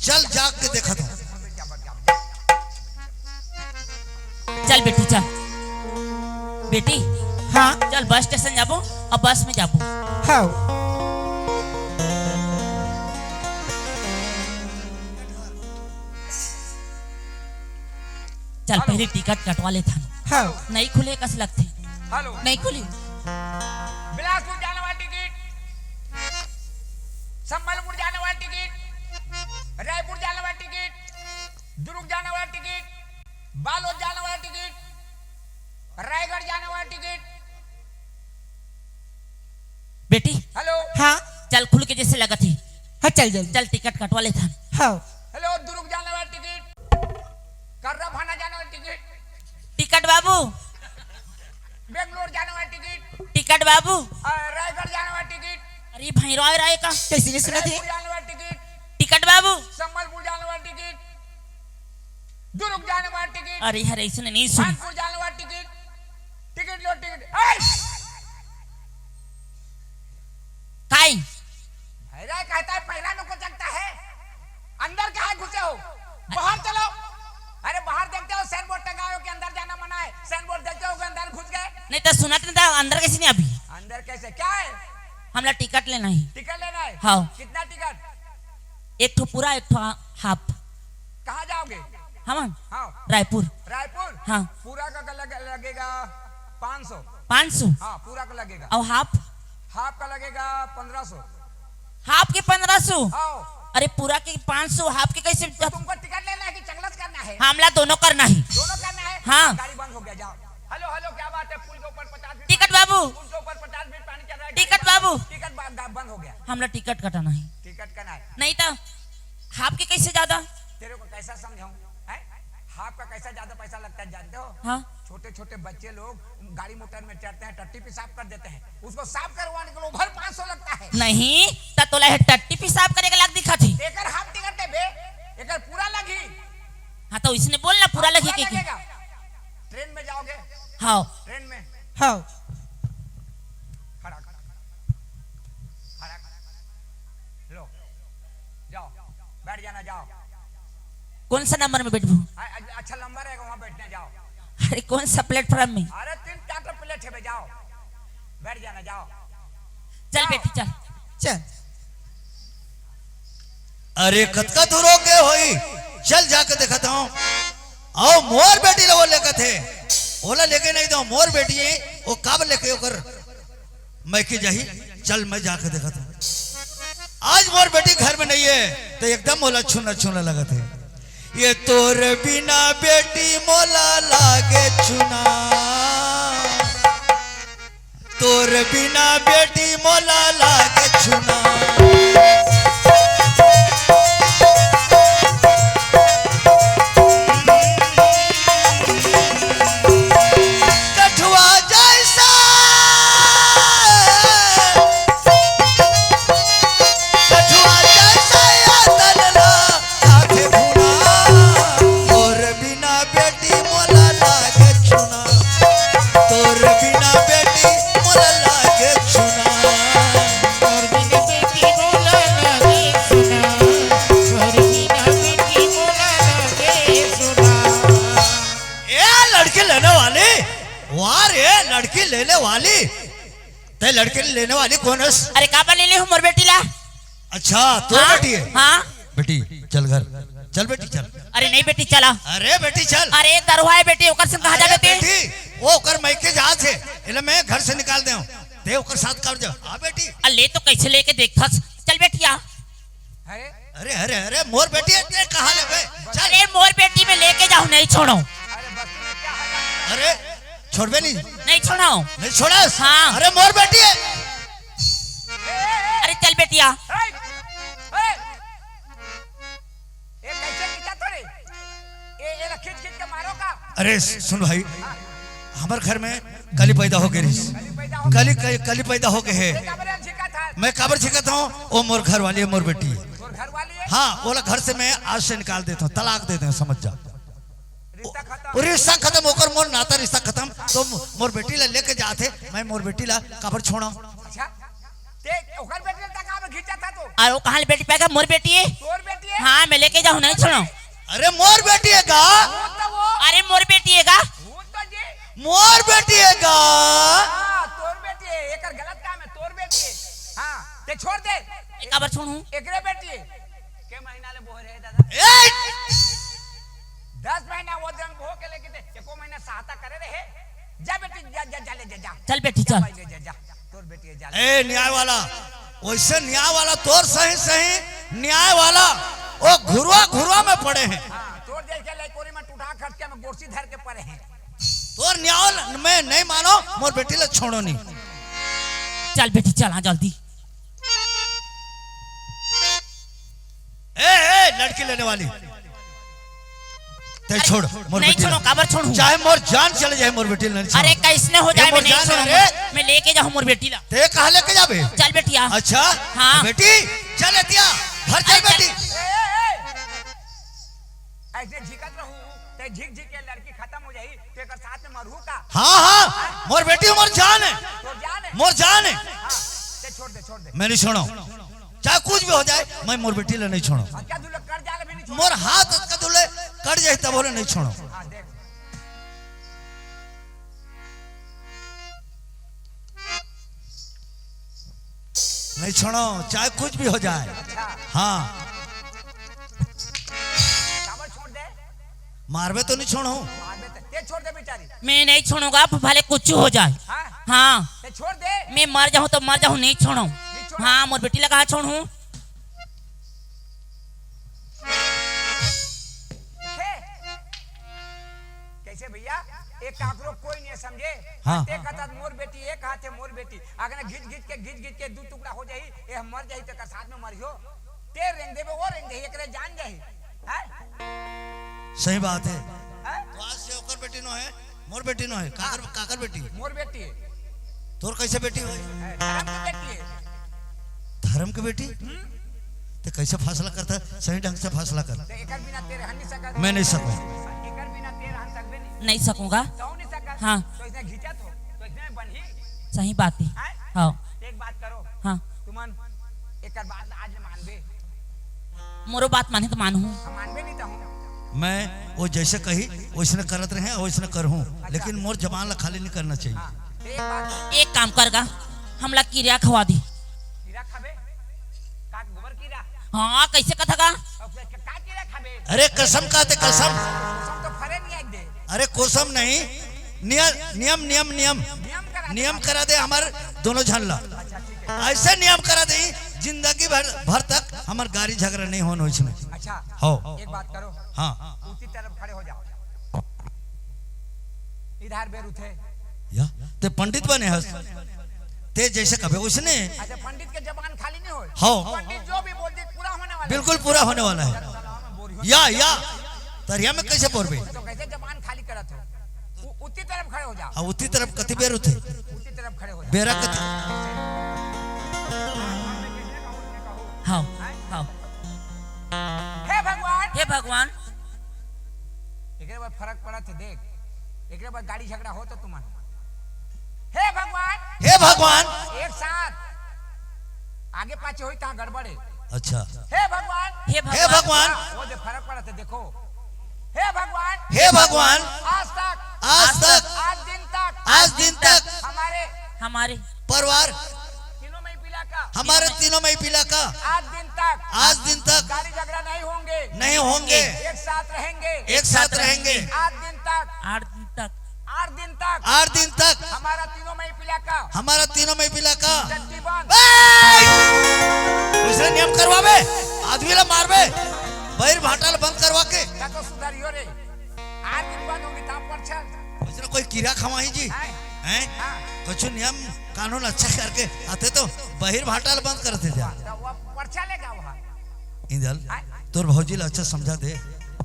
चल जाके देखत हंव। चल बेटी चल। बेटी। हाँ। चल बस स्टेशन जाबो अउ बस में जाबो। हाँ। चल, हेलो। पहले टिकट कटवा लेथन। हाँ। नइ खुले कस लगथे। हेलो। नइ खुली। बिलासपुर जाने वाला टिकट, संबलपुर जाने वाला टिकट, रायपुर जाने वाला टिकट, दुर्ग जाने वाला टिकट, बालोद जाने वाला टिकट, रायगढ़ जाने वाला टिकट। बेटी। हेलो। हाँ। चल, खुल के जइसे लगत हे। हाँ, चल जल्दी। चल, टिकट कटवा लेथन। हाँ। हेलो, दुर्ग जाने वाला टिकट, कर्रा भाना जाने वाला टिकट। टिकट बाबू। बेंगलोर जाने वाला टिकट। टिकट बाबू। अ, रायगढ़ जाने वाला टिकट। अरे भाई, राय राय का। कइसे नइ सुनत हे? रायपुर जाने वाला टिकट। टिकट बाबू। संबलपुर जाने वाला टिकट। दुर्ग जाने वाला टिकट। अरे हर अइसने नइ सुन। कानपुर जाने वाला टिकट। टिकट लो, टिकट। ए! काई? भैरा कहता है, पैरा में को चकता है। अंदर काहे घुसे हो? बाहर चलो। अरे बाहर देखते हो, साइन बोर्ड टंगा हो कि अंदर जाना मना है। साइन बोर्ड देखते हो कि अंदर घुस गए। नहीं तो सुनत नहीं था, अंदर कइसे नइ आबे? अंदर कइसे? क्या है? हमला टिकट लेना हे। टिकट लेना है? हाँ। कितना टिकट? एक ठो पूरा, एक ठो हाफ। कहाँ जाओगे? हमन? हाँ। रायपुर। रायपुर? हाँ। पूरा का लग-, लगेगा पाँच सौ। पाँच सौ? हाँ, पूरा का लगेगा। अउ हाफ? हाफ का लगेगा पन्द्रह सौ। हाफ के पन्द्रह सौ? हाँ। अरे, पूरा के पाँच सौ, हाफ के कइसे? तो तुमको टिकट लेना है कि चकलस करना है? हमला दोनों करना हे। दोनों करना है? हाँ। गाड़ी बंद हो गया, जाओ। हेलो, हेलो, क्या बात है? पुल के ऊपर पचास फीट टिकट बाबू। पुल के ऊपर पचास फीट पानी चल रहा है, टिकट गाड़ी बंद। बाबू। टिकट बा-, गा-, बंद हो गया। हमला टिकट कटाना हे। टिकट कटाना है। नहीं तो हाफ के कइसे ज्यादा? तेरे को कैसा समझाऊं, हैं? हाफ का कैसा ज्यादा पैसा लगता है जानते हो? हाँ। छोटे-छोटे बच्चे लोग गाड़ी मोटर में चढ़ते हैं, टट्टी पेशाब कर देते हैं, उसको साफ करवाने के लिए भर पाँच सौ लगता है। नहीं, त तोला हे टट्टी पेशाब करे के लाग दिखत हे। एकर हाफ टिकट हे बे, एकर पूरा लगही। हाँ, तो इसने बोल ना, पूरा हाँ, लगही पूरा के, के? लगेगा। ट्रेन में जाओगे? हाँ। ट्रेन में? हाँ। खड़ा, खड़ा। खड़ा, खड़ा। लो, जाओ, बैठ जाना, जाओ। कौन सा नंबर में बैठबो? आ, आ, अच्छा नंबर है, वहाँ बैठने जाओ। अरे, कौन सा प्लेटफॉर्म में? अरे, तीन चार ठो प्लेट है बे, जाओ, बैठ जाना, जाओ। चल जाओ। बेटी, चल। चल। अरे, कतका दूर हो गए होई? चल, जाके देखत हूँ। अउ मोर बेटी ला वो लेगथे, ओला लेगे नइ देवं, मोर बेटी हे, वो काबर लेके ओकर मइके जाही। चल, मैं जाके देखत हूँ। आज मोर बेटी घर में नइ हे, त एकदम ओला छूना छूना लगत हे। ये तोर बिना बेटी मोला लागे छूना, तोर बिना बेटी मोला लागे छूना। कठुआ जइसा, कठुआ जइसा यादन ला आथे भुना। तोर बिना बेटी मोला लागे छूना, तोर बिना बेटी मोला लागे छूना। तोर बिना बेटी मोला लागे छूना, तोर बिना बेटी मोला लागे छूना। ए लड़की लेने वाली, वाह रे लड़की लेने वाली, तैं लड़की लेने वाली कोन हस? अरे काबर नइ लेहूं मोर बेटी ला? अच्छा, तोर हाँ, बेटी हे? हाँ। बेटी, चल घर। चल बेटी, चल। अरे नहीं बेटी, चला। अरे बेटी, चल। अरे दरुहा हे बेटी, ओकर संग कहाँ अरे जाबे तैं? बेटी, वो ओकर मइके जात हे, एला मैं घर से निकाल देवं। तैं ओकर साथ काबर जाबे? हाँ बेटी। अरे ले तो कइसे लेके देखथस। चल बेटी, आ। अरे, अरे, अरे, अरे, मोर बेटी हे, तैं कहाँ लेबे? चल। अरे मोर बेटी मैं लेके जाहूं, नइ छोड़ंव। अरे छोड़बे नहीं? नइ छोड़ंव। नइ छोड़स? हाँ। अरे मोर बेटी हे। अरे चल बेटी, आ। ए, ए, ए, कैसे खींचा तो रे? ए, ए, ला खींच, खींच के मारो का? अरे सुन भाई, हमर घर में कली पैदा हो गे रहिस। कली पैदा हो कली, कली, कली पैदा हो गे हे। ते काबर झिंकत हस? मैं काबर झिंकत हंव? वो मोर घर वाली हे, मोर बेटी। तोर घर वाली हे? हाँ, ओला घर से मैं आज से निकाल देत हंव, तलाक दे देंव, समझ जा। रिश्ता खत्म। रिश्ता खत्म, ओकर मोर नाता रिश्ता खत्म। तो मोर बेटी ला लेके जात हे, मैं मोर बेटी ला काबर छोड़ंव? अच्छा, ते ओकर बेटी ला तक काबर खींचत हस तो? अरे वो कहाँ ले बेटी पाएगा? मोर बेटी हे। तोर बेटी हे? हाँ, मैं लेके जाहूँ, नहीं छोड़ंव। अरे मोर बेटी हे गा। वो तो वो। अरे मोर बेटी हे गा। वो तो जी। मोर बेटी हे गा। हाँ, तोर बेटी हे, एकर गलत काम हे, तोर बेटी हे। हाँ, ते छोड़ दे। ए, काबर छोड़हूँ? एकरे बेटी हे। के महीना ले बोहे रहे दादा? ए! दस महीना वो दिन बोह के लेके ते, एको महीना सहायता करे रहे। जा बेटी, जा, जा, जा ले, जा, जा। चल बेटी, जा चल। भाई ले, जा, जा। तोर बेटी हे, जा ले। ए, न्याय वाला, वैसे न्याय वाला तोर सही, सही न्याय वाला, वो घुरुआ, घुरुआ में पड़े हे। हाँ, तोर जैसे लइकोरी में टूटा खटके में गोरसी धर के पड़े हे। तोर न्याय में नहीं मानों, मोर बेटी ला छोड़ों नहीं। चल बेटी, चल, हाँ, जल्दी। ए, ए, लड़की लेने वाली, ते अरे, छोड़, मोर नहीं बेटी ला। छोड़ों, काबर छोड़हूँ? चाहे मोर जान चले जाए, मोर बेटी ला नहीं छोड़ों। अरे, कइसने हो जाए, मैं नहीं छोड़ों। मैं लेके जाहूँ मोर बेटी ला। ते कहाँ लेके जाबे? चल बेटिया। अच्छा, हाँ। बेटी, चल एतिया, घर चल अरे, चल। बेटी। ए, ए, ए। अइसे झिकत रहू, ते झिक झिक के लड़की खत्म हो जाही, ते एकर साथ में मरहू का? हाँ, हाँ, मोर बेटी मोर जान हे। तोर जान हे? मोर जान हे। हाँ, ते छोड़ दे, छोड़ दे। मैं नहीं छोड़ों। चाहे कुछ भी हो जाए, मैं मोर बेटी ला नहीं छोड़ों। अतका दूर ले कट जाए ले भी नहीं छोड़ों। मोर हाथ अतका दूर ले कट जाए तभो ले नहीं छोड़ों। हाँ, देख। नहीं छोड़ों, चाहे कुछ भी हो जाए। अच्छा। हाँ। काबर छोड़ दे? मारबे तो नहीं छोड़ों। मारबे तो, ते छोड़ दे बेचारी। मैं नहीं छोड़ूंगा, भले कुछ हो जाए। हाँ? हाँ। ते छोड़ दे। मैं मर जाहूँ तो मर जाहूँ, नहीं छोड़ूँ। नहीं छोड़ूँ। हाँ, मोर बेटी ला कहाँ छोड़ूँ? हे। कइसे भैया? एक काकरो कोई नहीं समझे। हाँ। ते कहत हस मोर बेटी, एक हाथ हे मोर बेटी। अगर घिच घिच के, घिच घिच के दू टुकड़ा हो जाही, ए मर जाही, तेकर साथ में मरिहो। ते रेंग देबे, वो रेंग जाही, एकरे जान जाही। हैं? सही बात हे। हैं? तो आज से ओकर बेटी नो हे, मोर बेटी नो हे। काकर, हाँ। काकर बेटी? मोर बेटी हे। तोर कइसे बेटी होही? हैं, धर्म के बेटी हे। धर्म के बेटी? हम्म। ते कइसे फैसला करत हस? सही ढंग से फैसला कर। ते एकर बिना ते रह नहीं सकत। मैं नहीं सकूँ। एकर बिना ते रह सकबे नहीं। नहीं सकूँगा। तो नहीं सकत। हाँ। तो इसने घिंचत हो, तो इसने बनही। सही बात हे। हैं? हाँ। एक बात करो। हाँ। तुमन एकर बात आज मानबे? मोरो बात माने तो मानहूँ। हम मानबे नहीं तो हूँ। मैं वो जइसे कही, वइसने करत रहें अउ वइसने करहूँ, अच्छा। लेकिन मोर जबान ला खाली नहीं करना चाहिए। हाँ, तो एक बात। एक काम कर गा, हमला किरिया खवा दे। किरिया खाबे? का गोबर किरिया? हाँ, कइसे कथा गा? अब का, का किरिया खाबे? अरे कसम खाथे, कसम। कसम तो फरे नहीं आज दे। अरे कसम नहीं, निय-, नियम, नियम, नियम। नियम करा दे नियम खाली। करा दे हमर दोनों झन ला। अच्छा, ठीक हे। अइसे नियम करा दे, जिंदगी भर, भर तक हमर गारी झगरा नहीं होन ओइसने। अच्छा, हो। एक बात करो। हाँ। उसी तरफ खड़े हो जाओ। इधर बेर उठे। या, ते पंडित बने हस। ते जइसे कबे ओइसने। अच्छा, पंडित के जबान खाली नहीं होय। हो। पंडित जो भी बोल दे, पूरा होने वाला हे। बिल्कुल पूरा होने वाला हे। या, या। तरिया में कइसे बोरबे? तो कइसे जबान खाली करत हो? उ-, उसी तरफ खड़े हो जाओ। हाँ, उसी तरफ कति बेर उठे? उसी तरफ खड़े हो जाओ। बेरा कति? हाँ, हाँ। हे भगवान। हे भगवान। एकरे बर फरक पड़त हे, देख। एकरे बर गाड़ी झगड़ा हो तो तुमन। हे भगवान। हे भगवान। एक साथ। आगे पाछे होई तहाँ गड़बड़ हे। अच्छा। हे भगवान। हे हे भगवान। भगवान। हाँ, वो दे फरक पड़त हे, देखो। हे भगवान। हे भगवान। आज तक। आज तक। आज दिन तक। आज दिन तक। हमारे। हमारे। परिवार। तीनों मई पिला का। हमारे तीनों मई पिला का। आज दिन तक। आज दिन तक। गाड़ी झगड़ा नहीं होंगे। नहीं होंगे। एक साथ रहेंगे। एक साथ रहेंगे। आज दिन तक। आठ दिन तक। आठ दिन तक। आठ दिन तक। हमारा तीनों मई पिला का। हमारा तीनों मई पिला का। जट्टी बंद। ए! दूसरे नियम करवाबे, आदमी ला मारबे, बहिर भाटा ला बंद करवा के। का तो सुधारियो रे। आठ दिन बंद होगी, तहाँ परछा। दूसरा कोई किरिया खवाही जी? हैं? हैं? हाँ। कुछ नियम कानून अच्छा करके आते तो बहिर भाटा ला बंद करते जा। तो वो परछा ले जाओ वहाँ। इंदल, हाँ। तोर भौजी ला अच्छा समझा दे,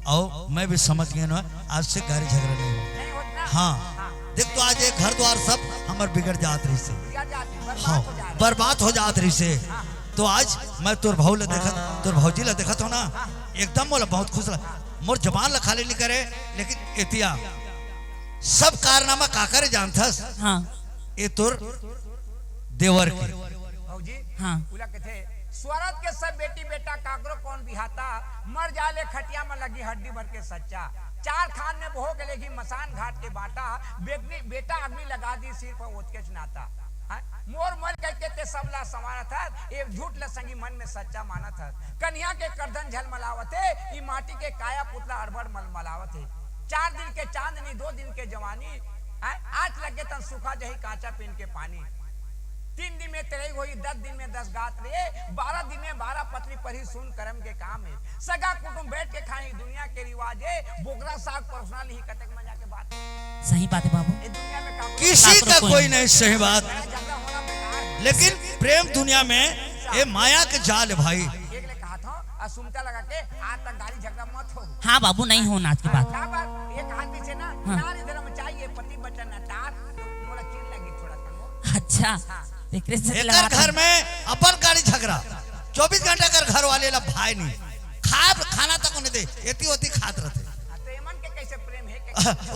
अउ मैं भी समझ गेंव ना, आज से गारी झगरा नहीं हो। नहीं होत ना? हाँ। हाँ। देख तो आज ये घर द्वार सब हमर बिगड़ जात रहिसे। बिगड़ जात, बर्बाद हाँ, हो जात। बर्बाद हो जात रहिसे। हाँ। तो आज मैं तोर भाऊ ला देखत, तोर भौजी ला देखत हों ना, हाँ। एकदम मोला बहुत खुश लगा। मोर जबान ला खाली नहीं करे, लेकिन एतिया सब कारनामा काकर जानथस? हाँ। ए तोर देवर के। भौजी, हाँ। उला कथे, "स्वरत के सब बेटी बेटा काकरो कौन बिहाता, मर जाले खटिया में लगी हड्डी भर के सच्चा। चार खान में बहो के लेगी मसान घाट के बाटा, बेगनी बेटा अग्नि लगा दी सिर पर ओतकेच नाता।" हाँ? मोर मर गई के ते सबला संवारत हस, ए झूठ ल संगी मन में सच्चा मानत हस। कन्हिया के करधन झलमलावत हे, ई माटी के काया पुतला अड़बड़ मलमलावत हे। चार दिन के चांदनी, दो दिन के जवानी, हैं? आज लगे तन सूखा जही कांचा पीन के पानी। तीन दिन में तेरई होई, दस दिन में दस गात रे, बारह दिन में बारह पतली पढ़ी सुन करम के काम हे। सगा कुटुम बैठ के खाई दुनिया के रिवाज हे, बोकरा साग परोसना लिही कतेक मजा के बात। सही बात है बाबू। ए दुनिया में का किसी का कोई नहीं, सही बात। लड़ाई झगड़ा होना बेकार है। लेकिन प्रेम दुनिया में ए माया के जाल है भाई। एक ले कहा था, और सुमता लगा के आज तक गाली झगड़ा मत हो। हाँ बाबू, नहीं होना आज के बाद। का बात? एक हाथ पीछे ना, हाँ। नारी धर्म चाहिए, पति वचन अटार, मोला चिढ़ लगी थोड़ा सा। अच्छा, हाँ। एकरे से एकर लगा घर में अपन गाली झगड़ा, चौबीस घंटा कर घर वाले ला भाई नहीं, खा, खाना तक नहीं दे, एती ओती खात रहते। हाँ, तो एमन के कैसे प्रेम है, कैसे